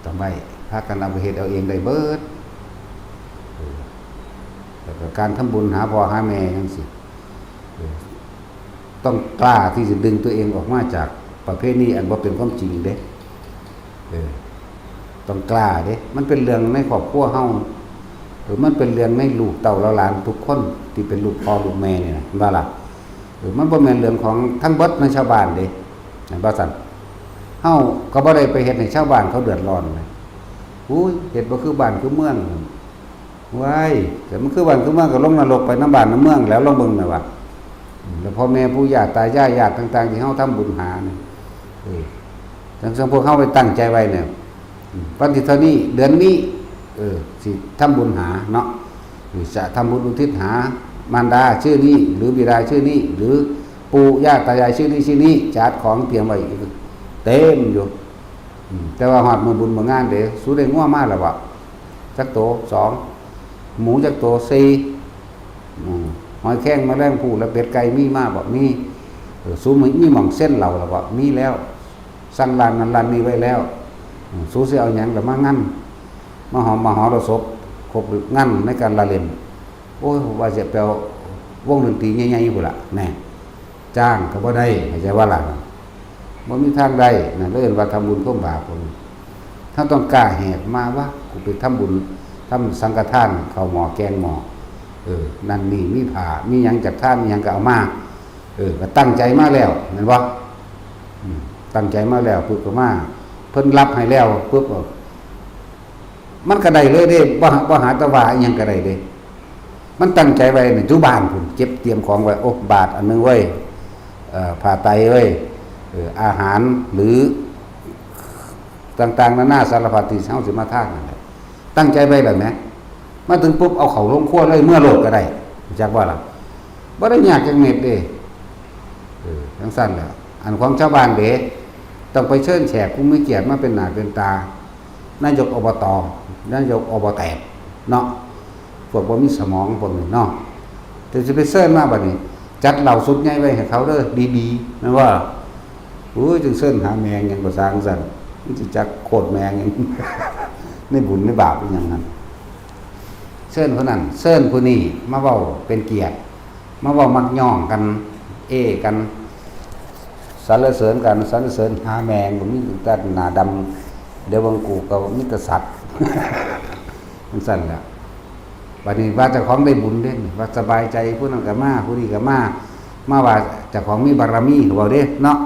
จำไว้ พากันเอาไปเฮ็ดเอาเองได้เบิด เออ แล้วก็การทำบุญหาพ่อหาแม่จั่งซี้ เออ ต้องกล้าที่จะดึงตัวเองออกมาจากประเพณีอันบ่เป็นความจริงเด้ เออ ต้องกล้าเด้ มันเป็นเรื่องในครอบครัวเฮา เออ มันเป็นเรื่องในลูกเต้าเหล่าหลานทุกคนที่เป็นลูกพ่อลูกแม่นี่นะ เห็นบ่ล่ะ เออ มันบ่แม่นเรื่องของทั้งเบิดในชาวบ้านเด้ เห็นบ่ซั่น เฮาก็บ่ได้ไปเฮ็ดให้ชาวบ้านเขาเดือดร้อนนะ อุ้ย เฮ็ดบ่คือบ้านคือเมือง ว้าย แต่มันคือบ้านคือเมืองก็ลงนรกไปนำบ้านนำเมืองแล้ว ลองเบิ่งน่ะว่า อืม แล้วพ่อแม่ปู่ย่าตายายญาติต่างๆ ที่เฮาทำบุญหานี่ เออ จั่งซั้นพวกเฮาไปตั้งใจไว้เนี่ย อืม วันที่เท่านี้ เดือนนี้ เออ สิทำบุญหาเนาะ หรือจะทำบุญอุทิศหามารดาชื่อนี้ หรือบิดาชื่อนี้ หรือปู่ย่าตายายชื่อนี้ ชื่อนี้ จัดของเตรียมไว้เต็มอยู่ อืม แต่ว่าฮอดมื้อบุญมื้องานเด้ สูได้งัวมาแล้วบ่ จักโต สอง หมูจักโต สี่ อืม หอยแครงแมลงภู่และเป็ดไก่มีมาบ่ มี เออ สูมี มีหม่องเซ็นเหล้าแล้วบ่ มีแล้ว สั่งร้านนั้นร้านนี้ไว้แล้ว อืม สูสิเอาหยังล่ะมางั่น มาหอมมาหอรสพ ครบงั่นในการละเล่น โอ้ย ว่าสิไปเอาวงดนตรีใหญ่ๆ พุ้นล่ะ แน่ จ้างก็บ่ได้ เข้าใจบ่ล่ะ บ่มีทางได้ นั่นเลยเอิ้นว่าทำบุญเพิ่มบาป เฮาต้องกล้าแหกมาว่า กูไปทำบุญ ทำสังฆทาน ข้าวหม้อแกงหม้อ เออ นั่นนี่ มีผ้า มีหยังจักทาน มีหยังก็เอามา เออ ก็ตั้งใจมาแล้ว แม่นบ่ อืม ตั้งใจมาแล้วปุ๊บก็มา เพิ่นรับให้แล้วปุ๊บก็ มันก็ได้เลยเด้ บ่หา บ่หาแต่ว่าอิหยังก็ได้เด้ มันตั้งใจไว้นี่ อยู่บ้านพุ้น เก็บเตรียมของไว้ โอ้ บาตรอันหนึ่งเว้ย เอ่อ ผ้าไตรเว้ย เอ่อ อาหาร หรือ ต่างๆ นานาสารพัดที่เฮาสิมาทานนั่นแหละ ตั้งใจไว้แล้วแหม มาถึงปุ๊บ เอาเข้าโรงครัวเลย เมือโลดก็ได้ จักว่าล่ะ บ่ได้ยากจักเม็ดเด้ เออ จั่งซั่นแหละ อันของชาวบ้านเด้ ต้องไปเชิญแขกผู้มีเกียรติมาเป็นหน้าเป็นตา นายก อบต. นายก อบแตก เนาะ พวกบ่มีสมองพวกนี้เนาะ แต่สิไปเชิญมาบัดนี้ จัดเหล้าชุดใหญ่ไว้ให้เขาเด้อ ดีๆ แม่นบ่ โอ้ย จั่งเชิญหาแม่งหยังก็ซ่างซั่น มันสิจักโคตรแม่งหยัง ในบุญในบาปอีหยังนั่น เชิญผู้นั้น เชิญผู้นี้ มาเว้าเป็นเกียรติ มาเว้ามักย่องกัน เอ้กัน สรรเสริญกัน สรรเสริญหาแม่ง บ่มีแต่หน้าดำ เดี๋ยวเบิ่งกูก็มีแต่สัตว์ จั่งซั่นแหละ บัดนี้ว่าเจ้าของได้บุญเด้ ว่าสบายใจ ผู้นั้นก็มา ผู้นี้ก็มา มาว่าเจ้าของมีบารมี เว้าเด้เนาะ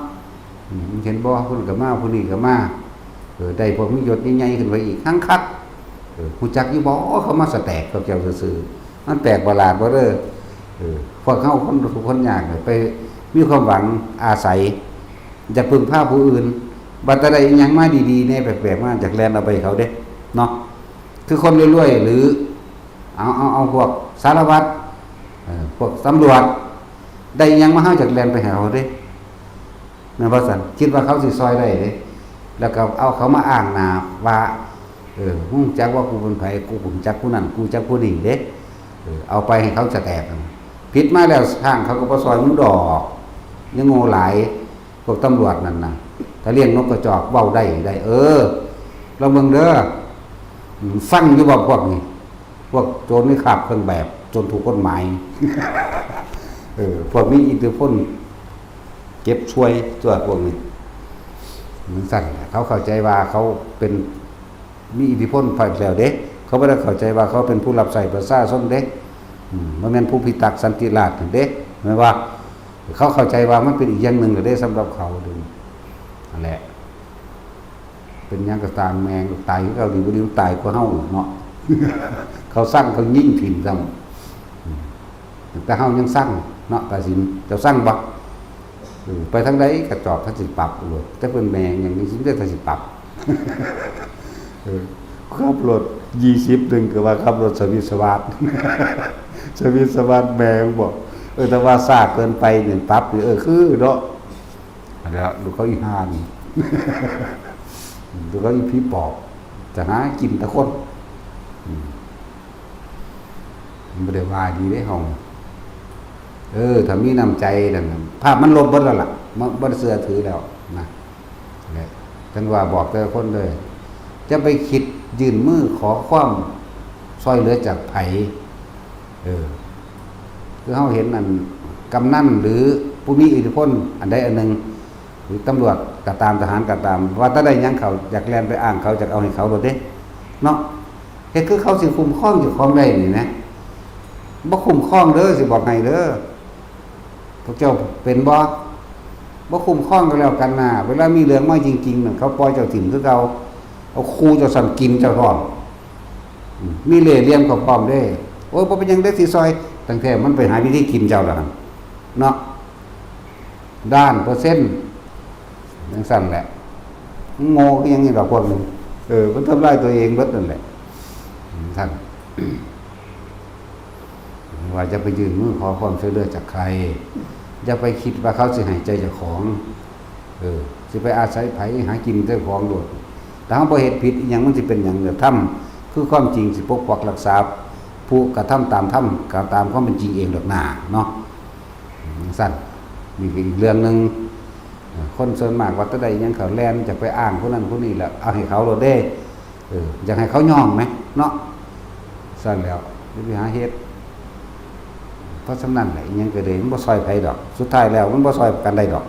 อืม เห็นบ่ ผู้นั้นก็มา ผู้นี้ก็มา เออ ได้พวกมียศใหญ่ๆ ขึ้นไปอีก คักคัก เออ ฮู้จักอยู่บ่ เขามาสแต็กกับเจ้าซื่อๆ มันแปลกประหลาดบ่เด้อ เออ พวกเฮาคนทุกข์คนยากเนี่ย ไปมีความหวังอาศัย อยากพึ่งพาผู้อื่น บัดแต่ได้อิหยังมาดีๆ แน่แปลกๆ มา อยากแล่นเอาไปให้เขาเด้ เนาะ คือคนรวยๆ หรือ เอา เอา เอาพวกสารวัตร เออ พวกตำรวจ ได้อิหยังมา เฮาอยากแล่นไปให้เขาเด้ แม่นบ่ซั่น คิดว่าเขาสิซ่อยได้เด้ แล้วก็เอาเขามาอ้างหน้าว่า เออ ฮู้จักว่ากูเป็นไผ กูฮู้จักผู้นั้น กูจักผู้นี้เด้ เออ เอาไปให้เขาสแต็ก ผิดมาแล้วทางเขาก็บ่ซ่อยมึงดอก ยังโง่หลาย พวกตำรวจนั่นน่ะ ถ้าเลี้ยงนกกระจอกเว้าได้ ได้ เออ ลองเบิ่งเด้อ อืม ฟังอยู่บ่พวกนี้ พวกโจรในคราบเครื่องแบบ โจรถูกกฎหมาย เออ พวกมีอิทธิพล เก็บช่วยตัวพวกนี้ มันสั่น เขาเข้าใจว่าเขาเป็น มีอิทธิพลไปแล้วเด้ เขาบ่ได้เข้าใจว่าเขาเป็นผู้รับใช้ประชาชนเด้ อืม บ่แม่นผู้พิทักษ์สันติราษฎร์เด้ แม่นว่า เขาเข้าใจว่ามันเป็นอีกอย่างหนึ่งเด้ สำหรับเขาเด้ นั่นแหละ เป็นหยังก็ตามแม่งตายคือเก่า ดีบ่ดีมันตายกว่าเฮาเนาะ เขาซังเขายิงถิ่มซ้ำ อืม แต่เฮายังซังเนาะ ตาสิน เจ้าซังบ่ เออ ไปทางใดกระจอกเขาสิปรับโลด แต่เพิ่นแม่งอย่างนี้สิได้เขาสิปรับ เออ ขับรถยี่สิบหนึ่งก็ว่าขับรถสวิสวัสด สวิสวัสดแม่งบอก เออ แต่ว่าซากเกินไปเนี่ยปรับนี่ เออ คือเนาะ แล้วลูกเขาอีห่านี่ ลูกเขาอีผีปอบ จะหากินแต่คน อืม มันบ่ได้ว่าดีเด้เฮา เออ ถ้ามีน้ำใจนั่นน่ะ ภาพมันลบเบิดแล้วล่ะ มันบ่ได้เชื่อถือแล้วนะ เนี่ย จังว่าบอกแต่ละคนเลย จะไปคิดยื่นมือขอความช่วยเหลือจากไผ เออ คือเฮาเห็นนั่น กำนันหรือผู้มีอิทธิพลอันใดอันหนึ่ง หรือตำรวจก็ตาม ทหารก็ตาม ว่าถ้าได้หยังเขาอยากแล่นไปอ้างเขา อยากเอาให้เขาโลดเด้ เนาะ เฮ็ดคือเขาสิคุ้มครองเจ้าของได้นี่นะ บ่คุ้มครองเด้อ สิบอกให้เด้อ พวกเจ้าเป็นบ่ บ่คุ้มครองก็แล้วกันนะ เวลามีเรื่องมาจริงๆน่ะ เขาปล่อยเจ้าถิ่มคือเก่า เอาคู่เจ้าซ้ำกินเจ้าท้อง อืม มีเล่ห์เหลี่ยมเขาพร้อมเด้ โอ้ย บ่เป็นหยังเด้อ สิซอย ตั้งแต่มันไปหาวิธีกินเจ้าแล้วหั่น เนาะ ด้านเปอร์เซ็นต์ จังซั่นแหละ โง่คือหยังนี่ดอกพวกนี้ เออ มันทำลายตัวเองเบิดนั่นแหละ อืม ท่าน ว่าจะไปยื่นมือขอความช่วยเหลือจากใคร อย่าไปคิดว่าเขาสิให้ใจเจ้าของ เออ สิไปอาศัยไผหากินเจ้าของโลด ถ้าเฮาบ่เฮ็ดผิดอีหยัง มันสิเป็นหยังเด้อ ธรรมคือความจริงสิปกปักรักษา ผู้กระทำตามธรรม ก็ตามความเป็นจริงเองดอกหน้าเนาะ อืม ซั่น นี่ก็อีกเรื่องหนึ่ง เออ คนส่วนมากว่าถ้าได้หยังเขาแล่นจะไปอ้างผู้นั้นผู้นี้แหละ เอาให้เขาโลดเด้ เออ อยากให้เขายอมไหม เนาะ ซั่นแล้ว อย่าไปหาเฮ็ด เพราะฉะนั้นแหละ อีหยังก็เลย มันบ่ซอยไผดอก สุดท้ายแล้วมันบ่ซอยกันได้ดอก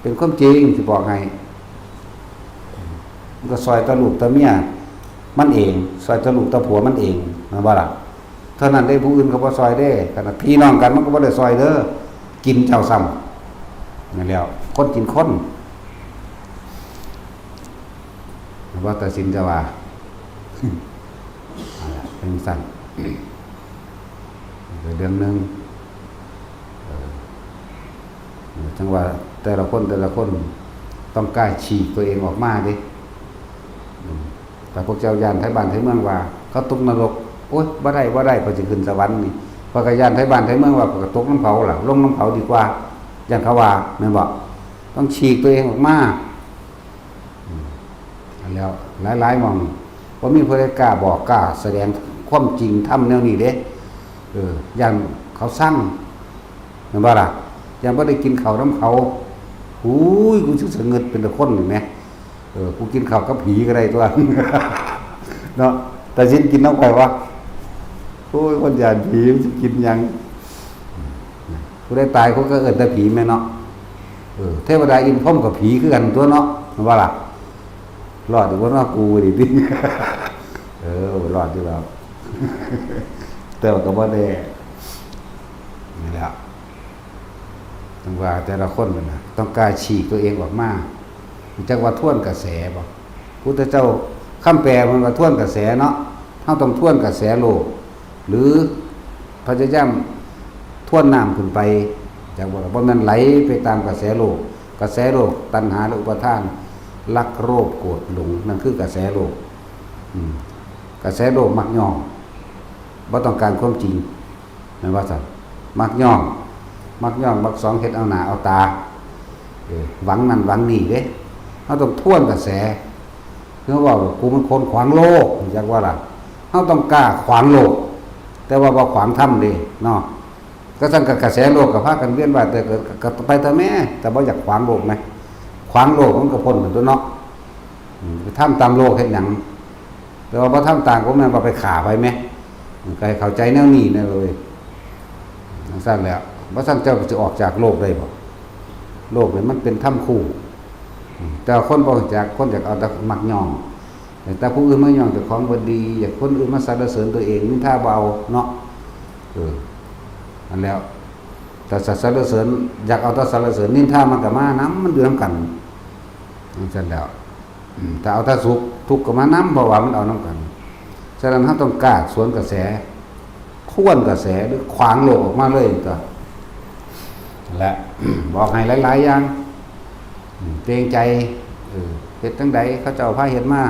เป็นความจริงสิบอกให้ มันก็ซอยแต่ลูกแต่เมียมันเอง ซอยแต่ลูกแต่ผัวมันเอง แม่นบ่ล่ะ เท่านั้นเด้ ผู้อื่นก็บ่ซอยเด้ ขนาดพี่น้องกันมันก็บ่ได้ซอยเด้อ กินเจ้าซ้ำ นั่นแหล้ว คนกินคน ว่าตัดสินจะว่า นั่นแหละ เป็นสั้น เรื่องหนึ่ง เออ จังว่าแต่ละคนแต่ละคนต้องกล้าฉีกตัวเองออกมาเด้ อืม แต่พวกเจ้าย่านไทบ้านไทเมืองว่า เขาตกนรก โอ๊ย บ่ได้ บ่ได้ ข้อยสิขึ้นสวรรค์นี่ ข้อยก็ย่านไทบ้านไทเมืองว่า ข้อยก็ตกนำเขาล่ะ ลงนำเขาดีกว่า ย่านเขาว่า แม่นบ่ ต้องฉีกตัวเองออกมา อืม อันแล้ว หลายๆหม่อง บ่มีผู้ใดกล้าบอก กล้าแสดงความจริงธรรมแนวนี้เด้ เออ ย่านเขาซัง แม่นบ่ล่ะ ย่านบ่ได้กินข้าวนำเขา หูย กูสิสะงึดเป็นตาคนนี่แหม เออ กูกินข้าวกับผีก็ได้ตัว เนาะ แต่สิกินนำไผวะ โอ้ย คนย่านผีมันสิกินหยัง ผู้ใดตายเขาก็เอิ้นแต่ผีแม่นเนาะ เออ เทวดาอินพรหมกับผีคือกันตัวเนาะ แม่นบ่ล่ะ รอดอยู่บ่เนาะ กูนี่ติ เออ รอดอยู่แล้ว แต่ว่าก็บ่แน่ นี่แหละ จังว่าแต่ละคนนั่นน่ะ ต้องกล้าฉีกตัวเองออกมา จักว่าทวนกระแสบ่ พุทธเจ้าคำแปลมันว่าทวนกระแสเนาะ เฮาต้องทวนกระแสโลก หรือพยายามทวนน้ำขึ้นไป จักว่าบ่แม่นไหลไปตามกระแสโลก กระแสโลก ตัณหาและอุปาทาน รักโลภโกรธหลง นั่นคือกระแสโลก อืม กระแสโลกมักย่อง บ่ต้องการความจริง แม่นว่าซั่น มักย่อง มักย่อง มักสอง เฮ็ดเอาหน้าเอาตา เออ หวังนั่นหวังนี่เด้ เฮาต้องทวนกระแส คือเว้า กูมันคนขวางโลก จักว่าล่ะ เฮาต้องกล้าขวางโลก แต่ว่าบ่ขวางธรรมเด้ เนาะ ก็ซั่นก็กระแสโลกก็พากันเวียนว่าย แต่ก็ ก็ไปเถอะแม่ แต่บ่อยากขวางโลกนะ ขวางโลกมันก็พ้นไปตั๊วเนาะ อืม ไปทำตามโลกเฮ็ดหยัง แต่ว่าบ่ทำตามก็แม่นว่าไปฆ่าไผแหม ก็ให้เข้าใจแนวนี้นะเว้ย จังซั่นแหละ บ่ซั้นเจ้าสิออกจากโลกได้บ่ โลกนี่มันเป็นถ้ำคู่ อืม แต่ว่าคนบ่รู้จัก คนอยากเอาแต่มักย่อง แต่ผู้อื่นมาย่องเจ้าของบ่ดี อยากคนอื่นมาสรรเสริญตัวเอง นินทาบ่เอาเนาะ เออ อันแล้ว แต่สรรเสริญ อยากเอาแต่สรรเสริญ นินทามันก็มานำ มันอยู่นำกัน จั่งซั้นแล้ว อืม ถ้าเอาแต่สุข ทุกข์ก็มานำ เพราะว่ามันเอานำกัน ฉะนั้นเราต้องกล้าสวนกระแส ทวนกระแส หรือขวางโลกออกมาเลยตัว และ บอกให้หลายๆอย่าง อืม เกรงใจ เออ เฮ็ดจั่งใด เขาเจ้าพาเฮ็ดมา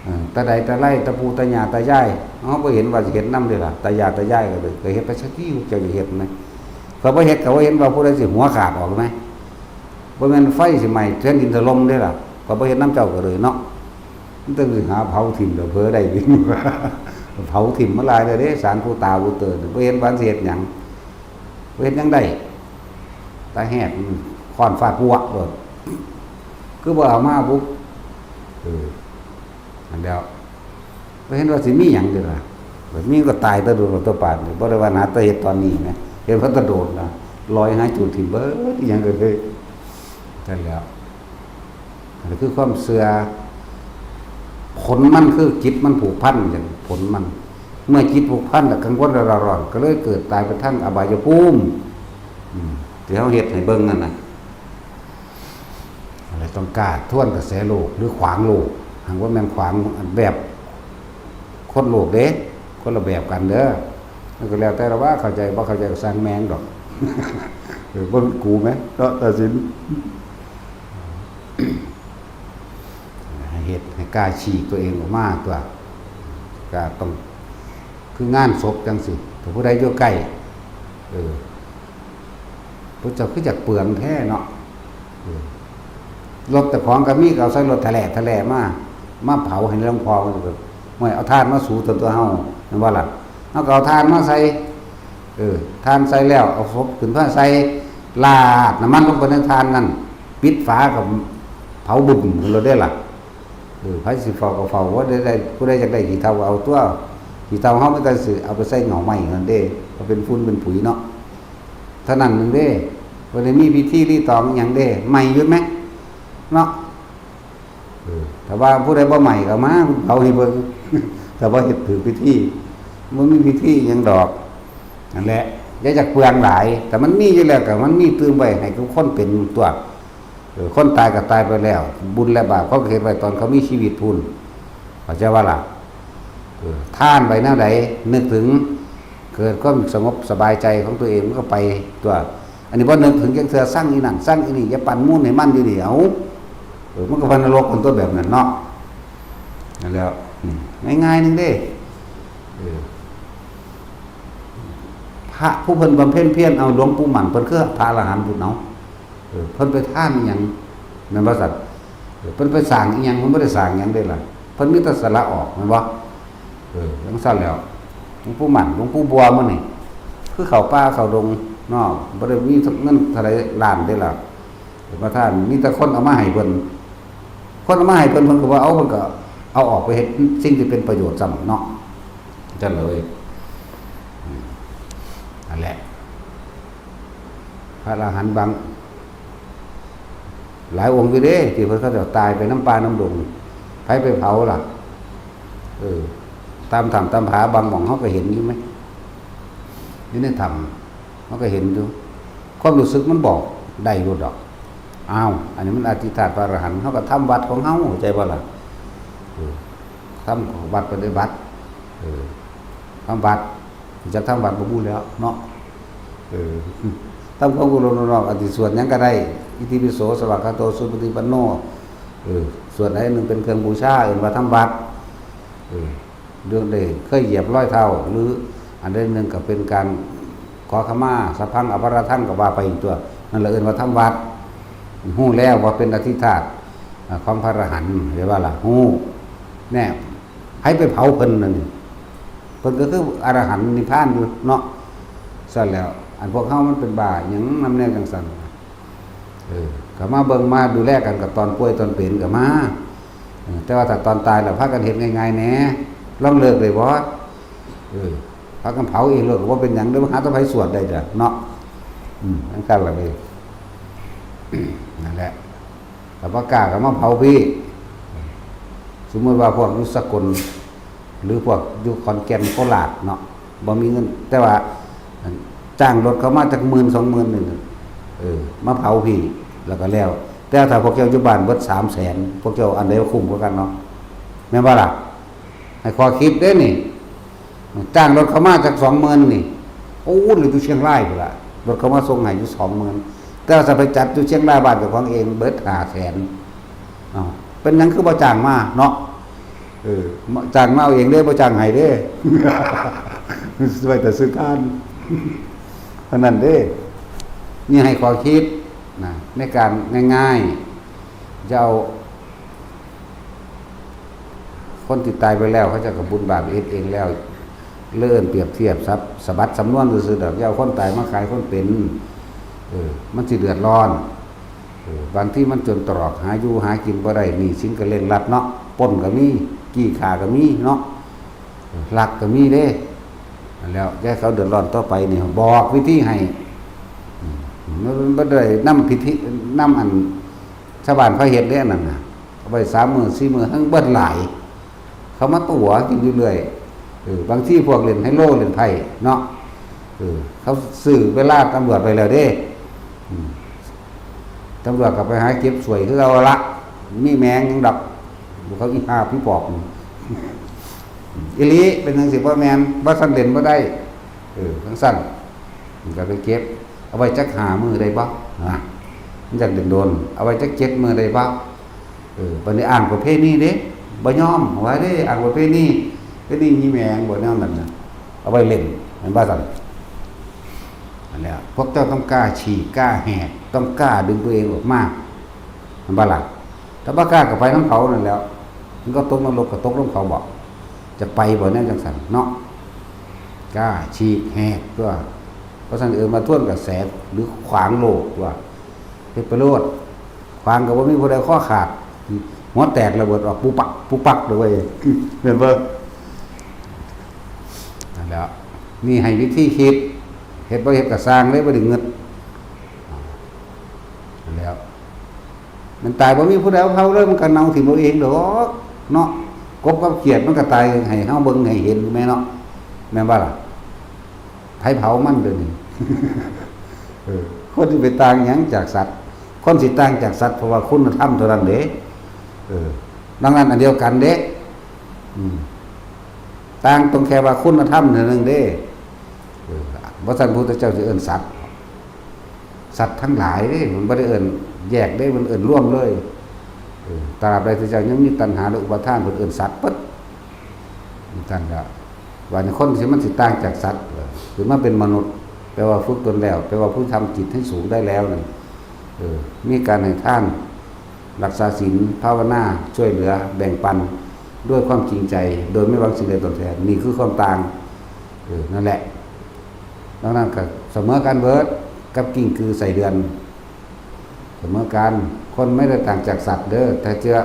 เออ ตาใดตาไล่ ตาปู่ตาย่าตายาย เฮาบ่เห็นว่าสิเฮ็ดนำเด้ล่ะ ตายาตายายก็เลย ก็เฮ็ดไปซะติ เจ้าสิเฮ็ดไหม เขาบ่เฮ็ด เขาบ่เห็นว่าผู้ใดสิหัวขาดออกไหม บ่แม่นไฟสิไหม้แผ่นดินถล่มเด้ล่ะ เขาบ่เฮ็ดนำเจ้าก็เลยเนาะ มันต้องสิหาเผาถิ่มเดี๋ยวเผลอได้ดิ เผาถิ่มมาหลายแล้วเด้ สารปูตาปูเติน บ่เห็นว่าสิเฮ็ดหยัง บ่เฮ็ดหยังได้ ตาแหก ค้อนฟาดปวกโลด คือบ่เอามาปุ๊บ เออ อันเดียว บ่เห็นว่าสิมีหยังเด้ล่ะ บัดมีก็ตายแต่โดนตัวปานนี่ บ่ได้ว่าหาแต่เฮ็ดตอนนี้นะ เฮ็ดมาแต่โดนนะ ลอยหาจุดถิ่มเบิด อีหยังก็เลย จั่งซั้นแล้ว อันนี้คือความเชื่อ ผลมันคือจิตมันผูกพันกัน ผลมัน เมื่อจิตผูกพันแล้วกังวลแล้วร้อน ก็เลยเกิดตายไปทางอบายภูมิ อืม ที่เฮาเฮ็ดให้เบิ่งนั่นน่ะ อะไรต้องกล้าทวนกระแสโลก หรือขวางโลก หากว่าแม่นขวางแบบคนโลกเด้ คนละแบบกันเด้อ มันก็แล้วแต่ละว่าเข้าใจบ่เข้าใจก็ช่างแม่งดอก เออ บ่เป็นกูแม่นเนาะ ตัดสิน ให้เฮ็ด ให้กล้าฉีกตัวเองออกมาตัว กล้าต้อง คืองานศพจั่งซี้ ถ้าผู้ใดอยู่ใกล้ เออ พระเจ้าคือจักเปลืองแท้เนาะ เออ รถเจ้าของก็มี ก็เอาใส่รถแถล่ๆมา มาเผาให้หลวงพ่อ มันก็ ห่วย เอาถ่านมาสูบตัว ตัวเฮา แม่นบ่ล่ะ เฮาก็เอาถ่านมาใส่ เออ ถ่านใส่แล้ว เอาศพขึ้นมาใส่ ราดน้ำมันลงไปในถ่านนั่น ปิดฝาก็เผาบึ้มขึ้นโลดเด้ล่ะ เออ ไผสิเฝ้าก็เฝ้า ว่าได้ ได้ ผู้ใดอยากได้ขี้เถ้าก็เอาตัว ขี้เถ้าเฮามันก็สิเอาไปใส่เหงาไม้นั่นเด้ ก็เป็นฝุ่นเป็นปุ๋ยเนาะ เท่านั้นหนึ่งเด้ บ่ได้มีพิธีรีตองหยังเด้ ไหม้อยู่แหม เนาะ เออ ถ้าว่าผู้ใดบ่ไหม้ก็มาเผาให้เบิ่ง ถ้าบ่เฮ็ดถือพิธี บ่มีพิธีหยังดอก นั่นแหละ อย่าอยากเปลืองหลาย แต่มันมีอยู่แล้วก็มันมีตื่มไว้ให้ทุกคนเป็นตัว เออ คนตายก็ตายไปแล้ว บุญและบาปเขาก็เฮ็ดไว้ตอนเขามีชีวิตพู้น เข้าใจบ่ล่ะ เออ ทานไปแนวใด นึกถึง เกิดความสงบสบายใจของตัวเองมันก็ไปตัว อันนี้บ่นึกถึงจักเทื่อ ซังอีนั่น ซังอีนี่ อย่าปั่นมูนให้มันอยู่นี่ เอ้า เออ มันก็ไปนรกกันตัวแบบนั้นเนาะ นั่นแหล้ว อืม ง่ายๆหนึ่งเด้ เออ พระผู้เพิ่นบำเพ็ญเพียร เอาหลวงปู่หมั่น เพิ่นคือพระอรหันต์พุ้นเนาะ เออ เพิ่นไปทานอีหยัง แม่นบ่ซั่น เออ เพิ่นไปสร้างอีหยัง เพิ่นบ่ได้สร้างหยังเด้ล่ะ เพิ่นมีแต่สละออก แม่นบ่ เออ จั่งซั่นแหล้ว หลวงปู่หมั่น หลวงปู่บัวมื้อนี่ คือเข้าป่าเข้าดงเนาะ บ่ได้มีเงินเท่าใดล้านเด้ล่ะ เพิ่นมาทาน มีแต่คนเอามาให้เพิ่น คนเอามาให้เพิ่น เพิ่นก็บ่เอา เพิ่นก็เอาออกไปเฮ็ดสิ่งที่เป็นประโยชน์ซ้ำเนาะ จั่งซั่นเลย อืม นั่นแหละ พระอรหันต์บาง หลายองค์อยู่เด้ ที่เพิ่นเขาเจ้าตายไปนำป่านำดง ไผไปเผาล่ะ เออ ตามถ้ำตามผาบางหม่องเฮาก็เห็นอยู่ไหม อยู่ในถ้ำเฮาก็เห็นอยู่ ความรู้สึกมันบอกได้โลดดอก อ้าว อันนี้มันอธิธาตุพระอรหันต์ เฮาก็ทำวัดของเฮา เข้าใจบ่ล่ะ เออ ทำวัดปฏิบัติ เออ ทำวัด จักทำวัดบ่ฮู้แล้วเนาะ เออ ทำความเคารพนอบน้อม อันที่สวดหยังก็ได้ อิติปิโส สวากขาโต สุปฏิปันโน เออ สวดอันหนึ่งเป็นเครื่องบูชา เอิ้นว่าทำวัด เออ เรื่องใดเคยเหยียบรอยเท้า หรืออันใดหนึ่งก็เป็นการขอขมา สัพพังอปาราทังก็ว่าไปอีกตัว นั่นแหละเอิ้นว่าทำวัด ฮู้แล้วว่าเป็นอธิธาตุ อ่า ของพระอรหันต์ เรียกว่าล่ะ ฮู้ แน่ ไผไปเผาเพิ่นนั่นนี่ เพิ่นก็คืออรหันต์นิพพานอยู่เนาะ ซั่นแล้ว อันพวกเฮามันเป็นบ้าหยังนำแนวจั่งซั่น เออ ก็มาเบิ่งมาดูแลกันกับตอนป่วยตอนเป็นก็มา เออ แต่ว่าถ้าตอนตายแล้วพากันเฮ็ดง่ายๆแหน่ ลองเลิกได้บ่ เออ พากันเผาเองโลดก็บ่เป็นหยังเด้อ หาแต่ไผสวดได้เด้อเนาะ อืมนั่นกันละเลย นั่นแหละ แต่ว่ากล้าก็มาเผาพี่ สมมติว่าพวกอยู่สกล หรือพวกอยู่ขอนแก่นโคราชเนาะ บ่มีเงิน แต่ว่าจ้างรถเขามาจักหมื่นสองหมื่นหนึ่ง เออ มาเผาพี่ แล้วก็แล้ว แต่ถ้าพวกเจ้าอยู่บ้านเบิดสามแสน พวกเจ้าอันใดคุ้มกว่ากันเนาะ แม่นบ่ล่ะ ให้ข้อคิดเด้นี่ จ้างรถเขามาจักสองหมื่นนี่ โอ้ หรืออยู่เชียงรายพุ้นล่ะ รถเขามาส่งให้อยู่สองหมื่น แต่ถ้าไปจัดอยู่เชียงรายบ้านเจ้าของเองเบิดห้าแสน อ้าว เป็นหยังคือบ่จ้างมาเนาะ เออ จ้างมาเอาเองเด้ บ่จ้างให้เด้ ไว้แต่ซื้อทาน เท่านั้นเด้ นี่ให้ข้อคิดนะ ในการง่ายๆ จะเอา คนที่ตายไปแล้วเขาเจ้าก็บุญบาปเฮ็ดเองแล้ว เลื่อนเปรียบเทียบสับสะบัดสำนวนซื่อๆดอก อย่าเอาคนตายมาขายคนเป็น เออ มันสิเดือดร้อน เออ บางทีมันจนตรอกหาอยู่หากินบ่ได้ หนี้สินก็เร่งรัดเนาะ ปล้นก็มี จี้ฆ่าก็มีเนาะ เออ ลักก็มีเด้ นั่นแหล้ว อย่าให้เขาเดือดร้อนต่อไปนี่ บอกวิธีให้ อืม มันบ่ได้นำพิธี นำอัน ชาวบ้านเขาเฮ็ดเด้อันนั้นน่ะ เอาไปสามมื้อสี่มื้อ ทั้งเบิดหลาย เขามาตั๋วกินอยู่เรื่อย เออ บางทีพวกเล่นไฮโลเล่นไพ่เนาะ เออ เขาซื้อเวลาตำรวจไปแล้วเด้ อืม ตำรวจก็ไปหาเก็บสวยคือเอาละ มีแมงหยังดอก เขาอีห้าพี่ปอบนี่ อีหลีเป็นจังซี่บ่แม่น บ่ซั้นเล่นบ่ได้ เออ จังซั่น มันก็ไปเก็บ เอาไว้จักห้ามื้อได้บ่ นะ มันจักโดนๆ เอาไว้จักเจ็ดมื้อได้บ่ เออ บัดนี้อ้างประเพณีเด้ บ่ยอม ว่าเด้ อ้างประเพณี ประเพณีมีแมงบ่แนวนั้นน่ะ เอาไว้เล่น แม่นบ่ซั่น นั่นแหละ พวกเจ้าต้องกล้าฉีก กล้าแหก ต้องกล้าดึงตัวเองออกมา แม่นบ่ล่ะ ถ้าบ่กล้าก็ไปนำเขานั่นแหล้ว มันก็ตกนรกก็ตกนำเขาบ่ จะไปบ่แนวจังซั่นเนาะ กล้าฉีกแหกตัว เพราะฉะนั้นเอิ้นว่าทวนกระแสหรือขวางโลกตัว เฮ็ดไปโลด ขวางก็บ่มีผู้ใดคอขาด หัวแตกระเบิดออกปุปักปุปักเลยเว้ย แม่นบ่ นั่นแหละ นี่ให้วิธีคิด เฮ็ดบ่เฮ็ดก็ซ่างเลย บ่ได้เงิด นั่นแหล้ว มันตายบ่มีผู้ใดเอาเผาเลย มันก็เน่าถิ่มเอาเองดอก เนาะ กบกับเขียดมันก็ตายให้เฮาเบิ่งให้เห็นแม่นเนาะ แม่นบ่ล่ะ ไผเผามันเดี๋ยวนี้ เออ คนสิไปต่างหยังจากสัตว์ คนสิต่างจากสัตว์เพราะว่าคุณธรรมเท่านั้นเด้ เออ ดังนั้นอันเดียวกันเด้ อืม ต่างตรงแค่ว่าคุณธรรมเท่านั้นเด้ เออ บ่ซั้นพระพุทธเจ้าสิเอิ้นสัตว์ สัตว์ทั้งหลายเด้ มันบ่ได้เอิ้นแยกเด้ มันเอิ้นรวมเลย เออ ตราบใดที่เจ้ายังมีตัณหาและอุปาทาน เพิ่นเอิ้นสัตว์เบิด นั่นแหละ ว่าในคนที่มันสิต่างจากสัตว์ เออ คือมาเป็นมนุษย์ แปลว่าฝึกตนแล้ว แปลว่าผู้ทำจิตให้สูงได้แล้วนั่น เออ มีการให้ทาน รักษาศีล ภาวนา ช่วยเหลือ แบ่งปัน ด้วยความจริงใจ โดยไม่หวังสิ่งใดตอบแทน นี่คือความต่าง เออ นั่นแหละ ดังนั้นก็เสมอกันเบิด กับกิ้งกือไส้เดือน เสมอกัน คนไม่ได้ต่างจากสัตว์เด้อ แต่เจือ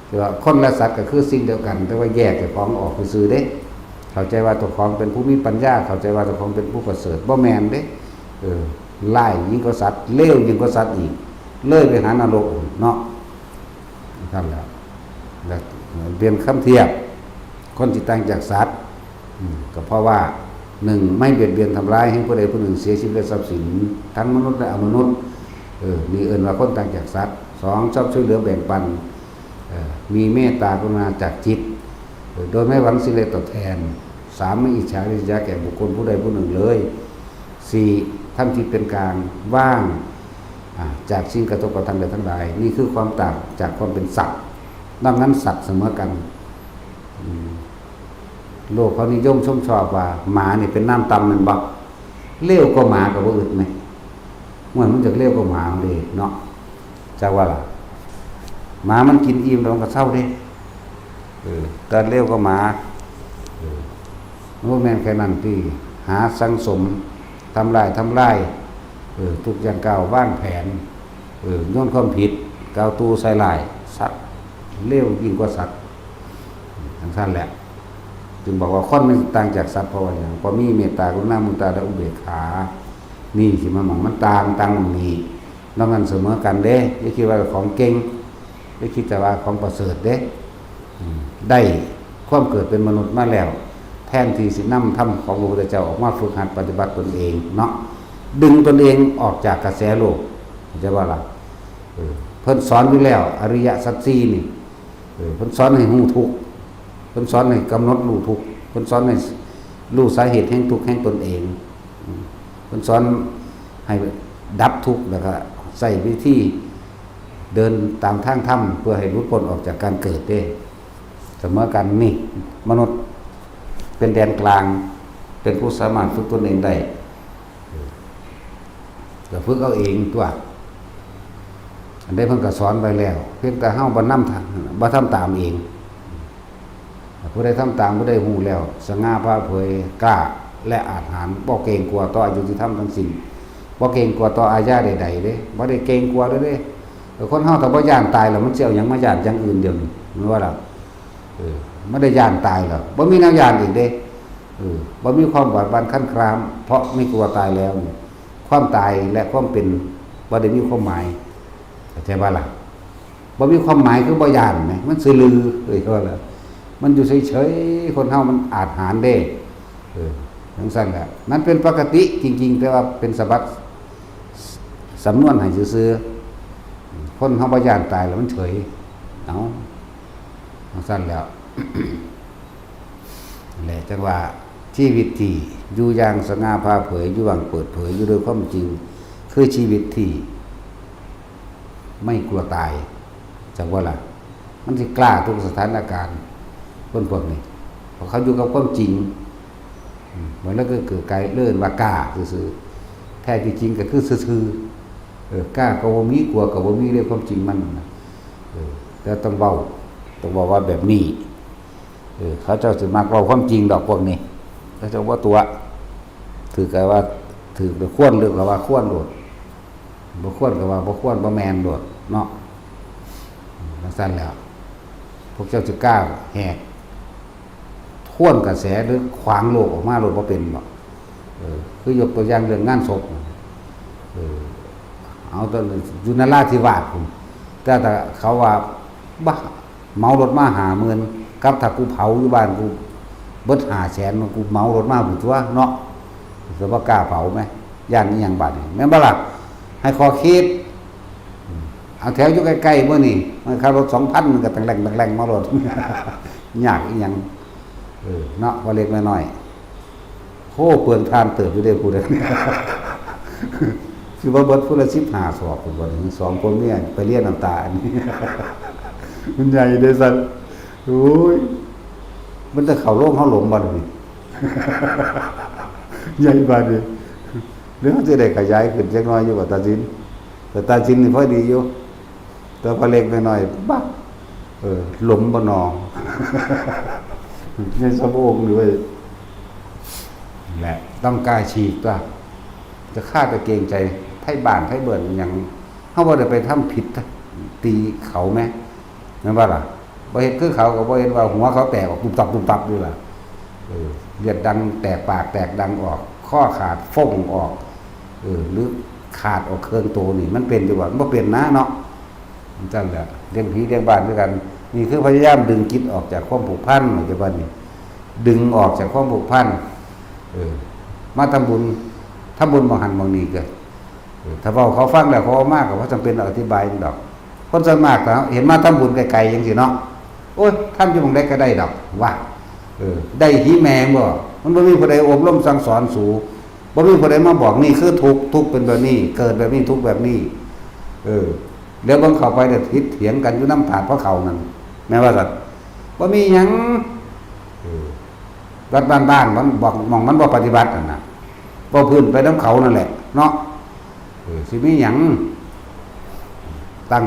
แต่ว่าคนและสัตว์ก็คือสิ่งเดียวกัน แต่ว่าแยกเจ้าของออกซื่อๆเด้ เข้าใจว่าเจ้าของเป็นผู้มีปัญญา เข้าใจว่าเจ้าของเป็นผู้ประเสริฐ บ่แม่นเด้ เออ ร้ายยิ่งกว่าสัตว์ เลวยิ่งกว่าสัตว์อีก เลยไปหานรกเนาะ นั่นแหละ และเปลี่ยนคำเทียบ คนที่ต่างจากสัตว์ อืม ก็เพราะว่า หนึ่ง ไม่เบียดเบียนทำร้ายให้ผู้ใดผู้หนึ่งเสียชีวิตและทรัพย์สิน ทั้งมนุษย์และอมนุษย์ เออ นี่เอิ้นว่าคนต่างจากสัตว์ สอง ชอบช่วยเหลือแบ่งปัน เออ มีเมตตากรุณาจากจิต เออ โดยไม่หวังสิ่งใดตอบแทน สาม ไม่อิจฉาริษยาแก่บุคคลผู้ใดผู้หนึ่งเลย สี่ ทำจิตเป็นกลาง ว่าง อ่า จากสิ่งกระทบกระทั่งใดทั้งหลาย นี่คือความต่างจากความเป็นสัตว์ ดังนั้นสัตว์เสมอกัน อืม โลกเขานิยมชมชอบว่าหมานี่เป็นน้ำต่ำแม่นบ่ เลวกว่าหมาก็บ่อึดแหม ว่ามันจักเลวกว่าหมาเด้เนาะ จักว่าล่ะ หมามันกินอิ่มแล้วมันก็เซาเด้ เออ แต่เลวกว่าหมา เออ มันบ่แม่นแค่นั้นติ หาสั่งสม ทำลาย ทำลาย เออ ทุกอย่างก้าววางแผน เออ โยนความผิด กล่าวตู่ใส่ร้าย สัตว์เลวยิ่งกว่าสัตว์ จังซั่นแหละ จึงบอกว่าคนมันต่างจากสัตว์เพราะว่าหยัง เพราะมีเมตตากรุณามุทิตาและอุเบกขา นี่สิมาหม่องมันต่างต่างหม่องนี้ นอกนั้นเสมอกันเด้ อย่าคิดว่าของเก่ง อย่าคิดแต่ว่าของประเสริฐเด้ อืม ได้ความเกิดเป็นมนุษย์มาแล้ว แทนที่สินำธรรมของพระพุทธเจ้าออกมาฝึกหัดปฏิบัติตนเองเนาะ ดึงตนเองออกจากกระแสโลก เข้าใจบ่ล่ะ เออ เพิ่นสอนอยู่แล้ว อริยสัจสี่นี่ เออ เพิ่นสอนให้รู้ทุกข์ เพิ่นสอนให้กำหนดรู้ทุกข์ เพิ่นสอนให้รู้สาเหตุแห่งทุกข์แห่งตนเอง อืม เพิ่นสอนให้ดับทุกข์ แล้วก็ใช้วิธีเดินตามทางธรรม เพื่อให้หลุดพ้นออกจากการเกิดเด้ เสมอกันนี่ มนุษย์เป็นแดนกลาง เป็นผู้สามารถฝึกตนเองได้ เออ ก็ฝึกเอาเองตัว อันใดเพิ่นก็สอนไว้แล้ว เพียงแต่เฮาบ่นำทาง บ่ทำตามเอง ผู้ใดทำตาม ผู้ใดรู้แล้ว สง่าผ่าเผย กล้า และอาจหาญ บ่เกรงกลัวต่ออยุติธรรมทั้งสิ้น บ่เกรงกลัวต่ออาญาใดๆเด้ บ่ได้เกรงกลัวเลยเด้ เออ คนเฮาถ้าบ่ย้านตายแล้ว มันสิเอาหยังมาย้านอย่างอื่นเดี๋ยวนี้ แม่นบ่ล่ะ เออ บ่ได้ย้านตายแล้ว บ่มีแนวย้านอีกเด้ เออ บ่มีความหวาดหวั่นคลำคราม เพราะไม่กลัวตายแล้วนี่ ความตายและความเป็นบ่ได้มีความหมาย เข้าใจบ่ล่ะ บ่มีความหมายคือบ่ย้านแหม มันซื่อลือ เอ้ย ว่าแล้ว มันอยู่เฉยๆ คนเฮามันอาจหาญเด้ เออ จั่งซั้นแหละ มันเป็นปกติจริงๆ แต่ว่าเป็นสะบัดสำนวนให้ซื่อๆ คนเฮาบ่ย้านตายแล้วมันเฉย เอ้า จั่งซั้นแล้ว นั่นแหละ จั่งว่าชีวิตที่อยู่อย่างสง่าผ่าเผย อยู่อย่างเปิดเผย อยู่ด้วยความจริง คือชีวิตที่ไม่กลัวตาย จั่งว่าล่ะ มันสิกล้าทุกสถานการณ์ คนพวกนี้ เพราะเขาอยู่กับความจริง อืม มันแล้วก็เกิดกลายเลื่อนว่ากล้าซื่อๆ แท้ที่จริงก็คือซื่อๆ เออ กล้าก็บ่มี กลัวก็บ่มี เรื่องความจริงมันนะ เออ แต่ต้องเว้า ต้องเว้าว่าแบบนี้ เออ เขาเจ้าสิมักเว้าความจริงดอกพวกนี้ เขาเจ้าบ่ตั๋ว ถือก็ว่าถือ ควร หรือก็ว่าควรโลด บ่ควรก็ว่าบ่ควร บ่แม่นโลดเนาะ จั่งซั้นแล้ว พวกเจ้าสิกล้าแหกทวนกระแสหรือขวางโลกออกมาโลดบ่เป็นบ่ เออ คือยกตัวอย่างเรื่องงานศพ เออ เอาตัวอยู่นราธิวาสพุ้น แต่ แต่เขาว่า บะ เหมารถมาห้าหมื่น กับถ้ากูเผาอยู่บ้านกูเบิดห้าแสน กูเหมารถมาพุ้นตั๊วเนาะ แต่บ่กล้าเผาแหม ย้านอิหยังบาดนี้ แม่นบ่ล่ะ ให้ข้อคิด เอาแถวอยู่ใกล้ๆ มื้อนี้ มันขับรถสองพัน มันก็ตังแหล่งตังแหล่งมารถ ยากอิหยัง เออ เนาะ ว่าเล็กน้อยๆ โห เปลืองถ่านเติบอยู่เด้ผู้ใด คือว่าเบิดผู้ละสิบห้าซอกพุ้นบ่นี่ สองผัวเมียไปเลียน้ำตาอันนี้ มันใหญ่เด้ซั่น โอ้ย มันจะเข้าโรงเฮาหลมบ่นี่ ใหญ่บาดนี้ หรือเฮาสิได้ขยายขึ้นจักหน่อยอยู่บ่ตาสิน แต่ตาสินนี่พอดีอยู่ แต่พอเล็กน้อยๆ บะ เออ หลมบ่นอ ในสะโพกนี่เว้ย แหละ ต้องกล้าฉีกตั๊ว จะฆ่าแต่เกรงใจ ไทบ้านไทเบิ่นหยัง เฮาบ่ได้ไปทำผิดตีเขาแหม แม่นบ่ล่ะ บ่เฮ็ดคือเขาก็บ่เห็นว่าหัวเขาแตกออกตุบตับตุบตับอยู่ล่ะ เออ เลือดดังแตกปากแตกดังออก คอขาดฟงออก เออ หรือขาดออกเครื่องโตนี่ มันเป็นอยู่บ่ มันบ่เป็นนะเนาะ จั่งซั่นแหละ เรื่องผีเรื่องบ้านคือกัน นี่คือพยายามดึงจิตออกจากความผูกพัน เข้าใจบ่นี่ ดึงออกจากความผูกพัน เออ มาทำบุญ ทำบุญหม่องหั้นหม่องนี้ก็ เออ ถ้าเว้าเขาฟังแล้วเขาเอามาก็บ่จำเป็นต้องอธิบายหยังดอก คนส่วนมากก็เห็นมาทำบุญไกลๆจั่งซี้เนาะ โอ๊ย ทำอยู่หม่องใดก็ได้ดอก ว่า เออ ได้หีแม่งบ่ มันบ่มีผู้ใดอบรมสั่งสอนสู บ่มีผู้ใดมาบอกนี่คือทุกข์ ทุกข์เป็นแบบนี้ เกิดแบบนี้ ทุกข์แบบนี้ เออ แล้วเบิ่งเข้าไปเนี่ยผิดเถียงกันอยู่นำถาดพระเขานั่น แม่นว่าซั่น บ่มีหยัง เออ วัดบ้านๆ มันบอก หม่องมันบ่ปฏิบัตินั่นน่ะ บ่พื้นไปนำเขานั่นแหละ เนาะ เออ สิมีหยัง ตั้ง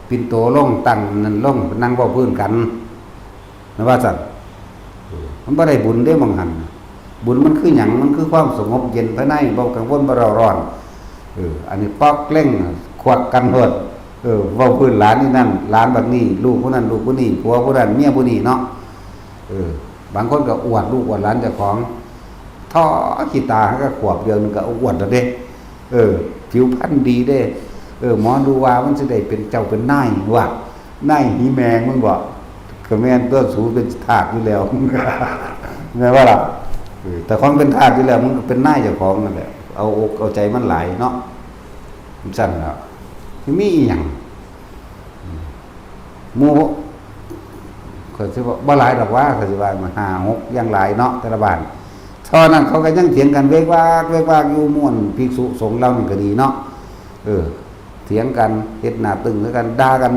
ปิ่นโตลง ตั้งนั่นลง นั่งเว้าพื้นกัน แม่นว่าซั่น เออ มันบ่ได้บุญเด้หม่องหั้น บุญมันคือหยัง มันคือความสงบเย็นภายใน บ่กังวล บ่เร่าร้อน เออ อันนี้ปอกเร่ง ควักกันโลด เออ เว้าพื้นหลานนี่นั่น หลานบักนี้ ลูกผู้นั้น ลูกผู้นี้ ผัวผู้นั้น เมียผู้นี้เนาะ เออ บางคนก็อวดลูกอวดหลานเจ้าของ ท่อขี้ตาหาก็ขวบเดียวนึงก็อวดแล้วเด้ เออ ผิวพรรณดีเด้ เออ หมอดูว่ามันสิได้เป็นเจ้าเป็นนายว่า นายหีแมงมึงบ่ ก็แม่นตัวสูเป็นทาสอยู่แล้ว แม่นว่าล่ะ เออ แต่ของเป็นทาสอยู่แล้ว มึงก็เป็นนายเจ้าของนั่นแหละ เอาอกเอาใจมันหลายเนาะ มันสั่นแล้ว ที่มีอีหยัง หมู่ เขาสิว่าบ่หลายดอกว่า เขาสิว่ามาห้าหกอย่างหลายเนาะ แต่ละบ้าน เท่านั้นเขาก็ยังเถียงกันเวกวากเวกวากอยู่ ม่วนภิกษุสงฆ์เหล่านั้นก็ดีเนาะ เออ เถียงกัน เฮ็ดหน้าตึงคือกัน ด่ากัน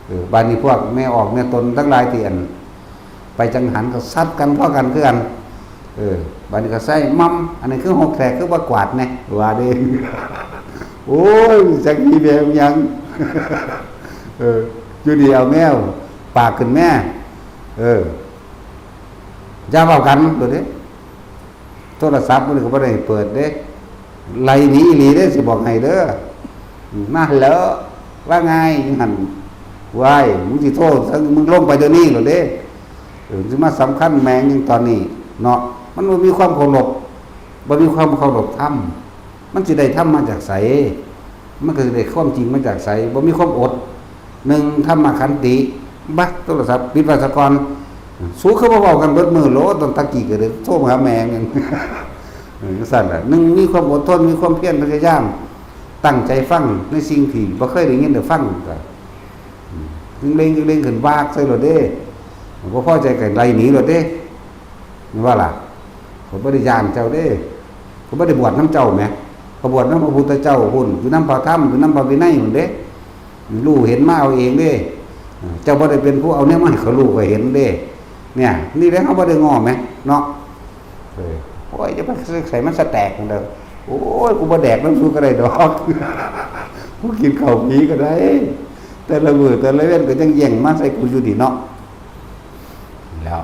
เออ บ้านนี้พวกแม่ออกแม่ตนทั้งหลายที่อัน ไปจังหันก็ซัดกันพอกันคือกัน เออ บ้านนี้ก็ใส่มัม อันนี้คือหกแขกคือว่ากวาดแน่ ว่าเด้ โอ้ย จักมีแบบหยัง เออ อยู่ดีเอาแมว ปากขึ้นแม่ เออ อย่าเว้ากัน โดดเด้ โทรศัพท์มันก็บ่ได้เปิดเด้ ไล่หนีอีหลีเด้ สิบอกให้เด้อ มาแล้ว ว่าไง หั่น ว้าย มึงสิโทษ มึงลงไปเดี๋ยวนี้โลดเด้ เออ สิมาสำคัญแมงหยังตอนนี้ เนาะ มันบ่มีความเคารพ บ่มีความเคารพธรรม มันสิได้ธรรมมาจากไส มันก็สิได้ความจริงมาจากไส บ่มีความอด หนึ่ง ธรรมขันติ บักโทรศัพท์ ปิดไว้ซะก่อน สูคือบ่เว้ากันเบิดมื้อโลด ตอนตะกี้ก็ได้โทรมาหาแม่ง เออ จั่งซั่นล่ะ หนึ่ง มีความอดทน มีความเพียรพยายาม ตั้งใจฟังในสิ่งที่บ่เคยได้ยินได้ฟัง ก็ อืม เล็งๆ ขึ้นวากใส่โลดเด้ บ่พอใจก็ไล่หนีโลดเด้ แม่นบ่ล่ะ ข้อยบ่ได้ย้านเจ้าเด้ ข้อยบ่ได้บวชนำเจ้าแหม ข้อยบวชนำพระพุทธเจ้าพุ้น อยู่นำพระธรรม อยู่นำพระวินัยพุ้นเด้ รู้เห็นมาเอาเองเด้ เจ้าบ่ได้เป็นผู้เอาแนวมาให้ข้อยรู้ข้อยเห็นเด้ เนี่ย นี่แหละเฮาบ่ได้ง้อแหม เนาะ เออ โอ้ย อย่าไปใส่มันสะแตกมันเด้อ โอ้ย กูบ่แดกนำสูก็ได้ดอก กูกินข้าวผีก็ได้ แต่ละมื้อแต่ละเว็นก็ยังแย่งมาใส่กูอยู่นี่เนาะ แล้ว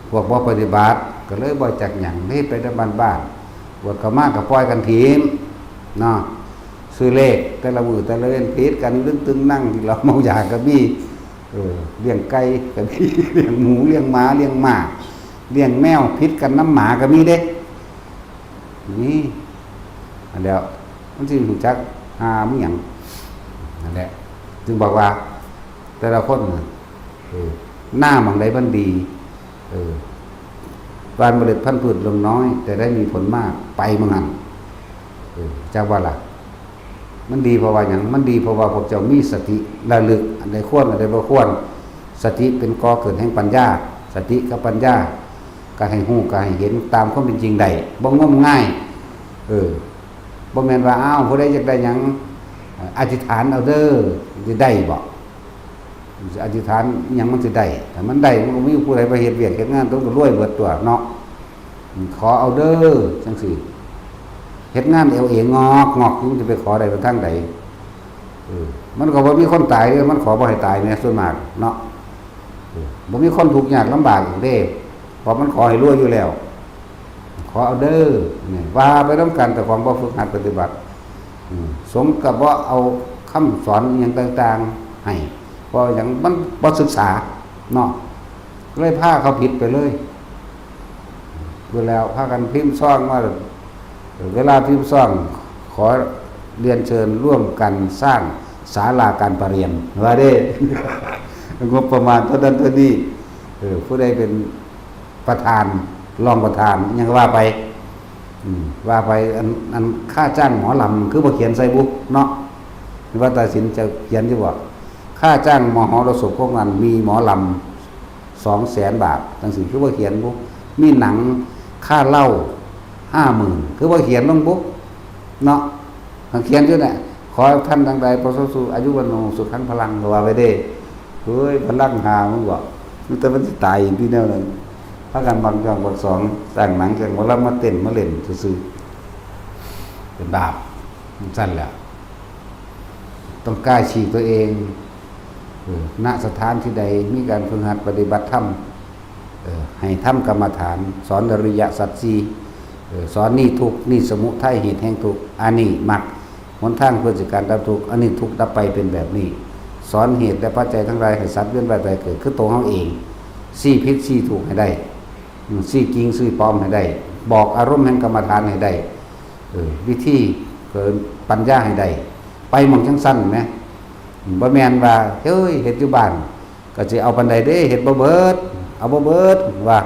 พวกบ่ปฏิบัติก็เลยบ่จักหยัง เฮ็ดไปแต่บ้านๆ บวชเข้ามาก็ปล่อยกันถิ้ม เนาะ ซื้อเลขแต่ละมื้อแต่ละเว็นผิดกัน ตึงตึงนั่ง กินเหล้าเมายาก็มี เออ เลี้ยงไก่ก็มี เลี้ยงหมู เลี้ยงหมา เลี้ยงหมา เลี้ยงแมว ผิดกันนำหมาก็มีเด้ นี่ อันเดียว มันสิรู้จักหามันหยัง นั่นแหละ จึงบอกว่า แต่ละคนน่ะ เออ หน้าหม่องใดมันดี เออ หว่านเมล็ดพันธุ์พืชลงน้อย แต่ได้มีผลมาก ไปหม่องหั้น เออ จักว่าล่ะ มันดีเพราะว่าหยัง มันดีเพราะว่าพวกเจ้ามีสติระลึก อันใดควร อันใดบ่ควร สติเป็นก่อเกิดแห่งปัญญา สติกับปัญญา ก็ให้ฮู้ ก็ให้เห็นตามความเป็นจริงได้ บ่งมงาย เออ บ่แม่นว่า อ้าว ผู้ใดอยากได้หยัง อธิษฐานเอาเด้อ สิได้บ่ อธิษฐานอิหยังมันสิได้ ถ้ามันได้ มันก็มีผู้ใดไปเฮ็ดเวียกเฮ็ดงาน ต้องก็รวยเบิดตัวเนาะ ขอเอาเด้อ จั่งซี้ เฮ็ดงานเอาเองงอกงอก มันสิไปขอได้ไปทางใด เออ มันก็บ่มีคนตายเด้อ มันขอบ่ให้ตายแหม ส่วนมากเนาะ เออ บ่มีคนทุกข์ยากลำบากอีกเด้ เพราะมันขอให้รวยอยู่แล้ว ขอเอาเด้อ นี่ ว่าไปนำกัน แต่ของบ่ฝึกหัดปฏิบัติ อืม สงฆ์ก็บ่เอาคำสอนอิหยังต่างๆ ให้ เพราะหยัง มันบ่ศึกษาเนาะ เลยพาเขาผิดไปเลย พูดแล้วพากันพิมพ์ซองมา เวลาพิมพ์ซอง ขอเรียนเชิญร่วมกันสร้างศาลาการประเรียน ว่าเด้ งบประมาณเท่านั้นเท่านี้ เออ ผู้ใดเป็นประธาน รองประธาน อิหยังก็ว่าไป อืม ว่าไป อัน อันค่าจ้างหมอลำ คือบ่เขียนใส่บุเนาะ ว่าตัดสินจะเขียนอยู่บ่ ค่าจ้างมหรสพของงานมีหมอลำ สองแสนบาท จั่งซี้ คือบ่เขียนบุ มีหนังค่าเหล้า ห้าหมื่น คือบ่เขียนลงบุเนาะ คันเขียนอยู่เนี่ย ขอให้ท่านทั้งหลายประสบสู่อายุวัณโณสุขังพลัง ก็ว่าไปเด้ เฮ้ย พลังหามึงบ่ มันแต่มันสิตายอีกที่แนวนั้น พากันบักหยองบักสอง สร้างหนังสร้างหมอลำมาเต้นมาเล่นซื่อๆ เป็นบาป จั่งซั่นแหละ ต้องกล้าฉีกตัวเอง เออ ณ สถานที่ใดมีการฝึกหัดปฏิบัติธรรม เออ ให้ทำกรรมฐาน สอนอริยสัจสี่ เออ สอนนิทุกข์ นิสมุทัย เหตุแห่งทุกข์ อันนี้มรรค หนทางเพื่อสิการดับทุกข์ อันนี้ทุกข์ดับไปเป็นแบบนี้ สอนเหตุและปัจจัยทั้งหลายให้สัตว์เวียนว่ายตายเกิด คือตัวเฮาเอง ซี้ผิดซี้ถูกให้ได้ อืม ซี้จริงซี้ปลอมให้ได้ บอกอารมณ์แห่งกรรมฐานให้ได้ เออ วิธีเกินปัญญาให้ได้ ไปหม่องจังซั่นแหม บ่แม่นว่า เฮ้ย เฮ็ดอยู่บ้าน ก็สิเอาปานใดเด้ เฮ็ดบ่เบิด เอาบ่เบิด ว่า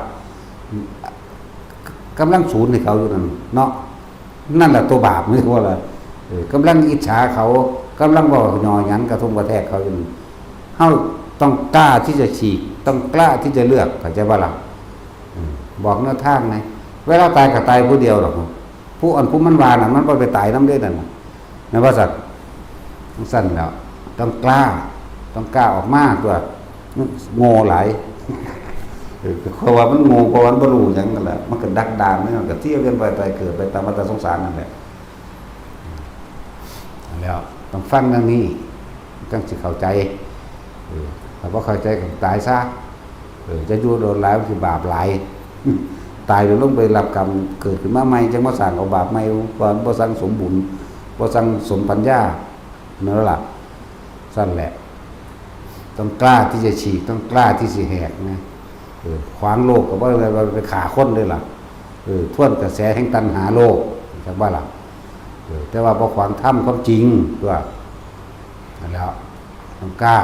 กำลังสูนให้เขาอยู่นั่นเนาะ นั่นแหละตัวบาป นี่ว่าล่ะ เออ กำลังอิจฉาเขา กำลังเว้าหย่อหยันกระทบกระแทกเขาอยู่นั่น เฮาต้องกล้าที่จะฉีก ต้องกล้าที่จะเลือก เข้าใจบ่ล่ะ อืม บอกแนวทางไง เวลาตายก็ตายผู้เดียวดอก ผู้อันผู้มันว่าน่ะ มันบ่ไปตายนำเด้นั่นน่ะ แม่นบ่ซั่น จั่งซั่นแหล้ว ต้องกล้า ต้องกล้าออกมาตัว โง่หลาย เออ เพราะว่ามันโง่ เพราะว่ามันบ่รู้หยังนั่นแหละ มันก็ดักดาน มันก็เที่ยวเวียนว่ายตายเกิดไปตามวัฏสงสารนั่นแหละ แล้วต้องฟังดังนี้ จั่งสิเข้าใจ เออ ถ้าบ่เข้าใจก็ตายซะ เออ จะอยู่โดนหลาย มันสิบาปหลาย ตายแล้วลงไปรับกรรม เกิดขึ้นมาใหม่ จั่งมาสร้างเอาบาปใหม่ บ่ บ่สั่งสมบุญ บ่สั่งสมปัญญา นั่นล่ะ ซั่นแหละ ต้องกล้าที่จะฉีก ต้องกล้าที่สิแหกนะ เออ ขวางโลกก็บ่ได้ว่าไปฆ่าคนเด้ล่ะ เออ ทวนกระแสแห่งตัณหาโลก จักบ่ล่ะ เออ แต่ว่าบ่ขวางธรรมความจริงตัว นั่นแหล้ว ต้องกล้า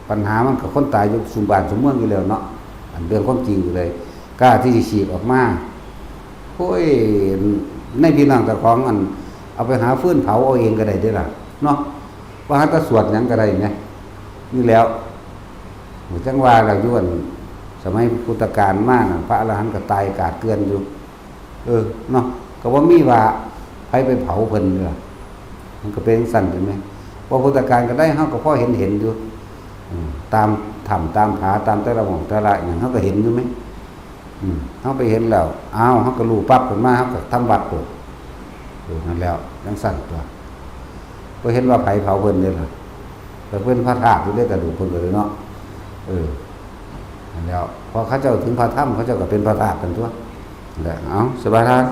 ปัญหามันก็คนตายอยู่ซุมบ้านซุมเมืองอยู่แล้วเนาะ อันเรื่องความจริงอยู่เลย กล้าที่สิฉีกออกมา โอ้ย ในพี่น้องเจ้าของอัน เอาไปหาฟืนเผาเอาเองก็ได้เด้ล่ะ เนาะ ว่าหาแต่สวดหยังก็ได้ไง นี่แหล้ว จั่งว่าล่ะ อยู่อันสมัยพุทธกาลมาน่ะ พระอรหันต์ก็ตายกาดเกลื่อนอยู่ เออ เนาะ ก็บ่มีว่าไผไปเผาเพิ่นเด้อ มันก็เป็นจั่งซั่น เห็นไหม พระพุทธกาลก็ได้ เฮาก็พอเห็นเห็นอยู่ อืม ตามถ้ำตามผา ตามแต่ละหม่องแต่ละหยัง เฮาก็เห็นอยู่ไหม อืม เฮาไปเห็นแล้ว อ้าว เฮาก็รู้ปั๊บขึ้นมา เฮาก็ทำวัดโลด เออ นั่นแหล้ว จั่งซั่นตัว บ่เห็นว่าไผเผาเพิ่นเด้ล่ะ ก็เป็นพระธาตุอยู่เด้ กระดูกเพิ่นก็เลยเนาะ เออ นั่นแหล้ว พอเขาเจ้าถึงพระธรรม เขาเจ้าก็เป็นพระธาตุกันตัว นั่นแหละ เอา สบายทาน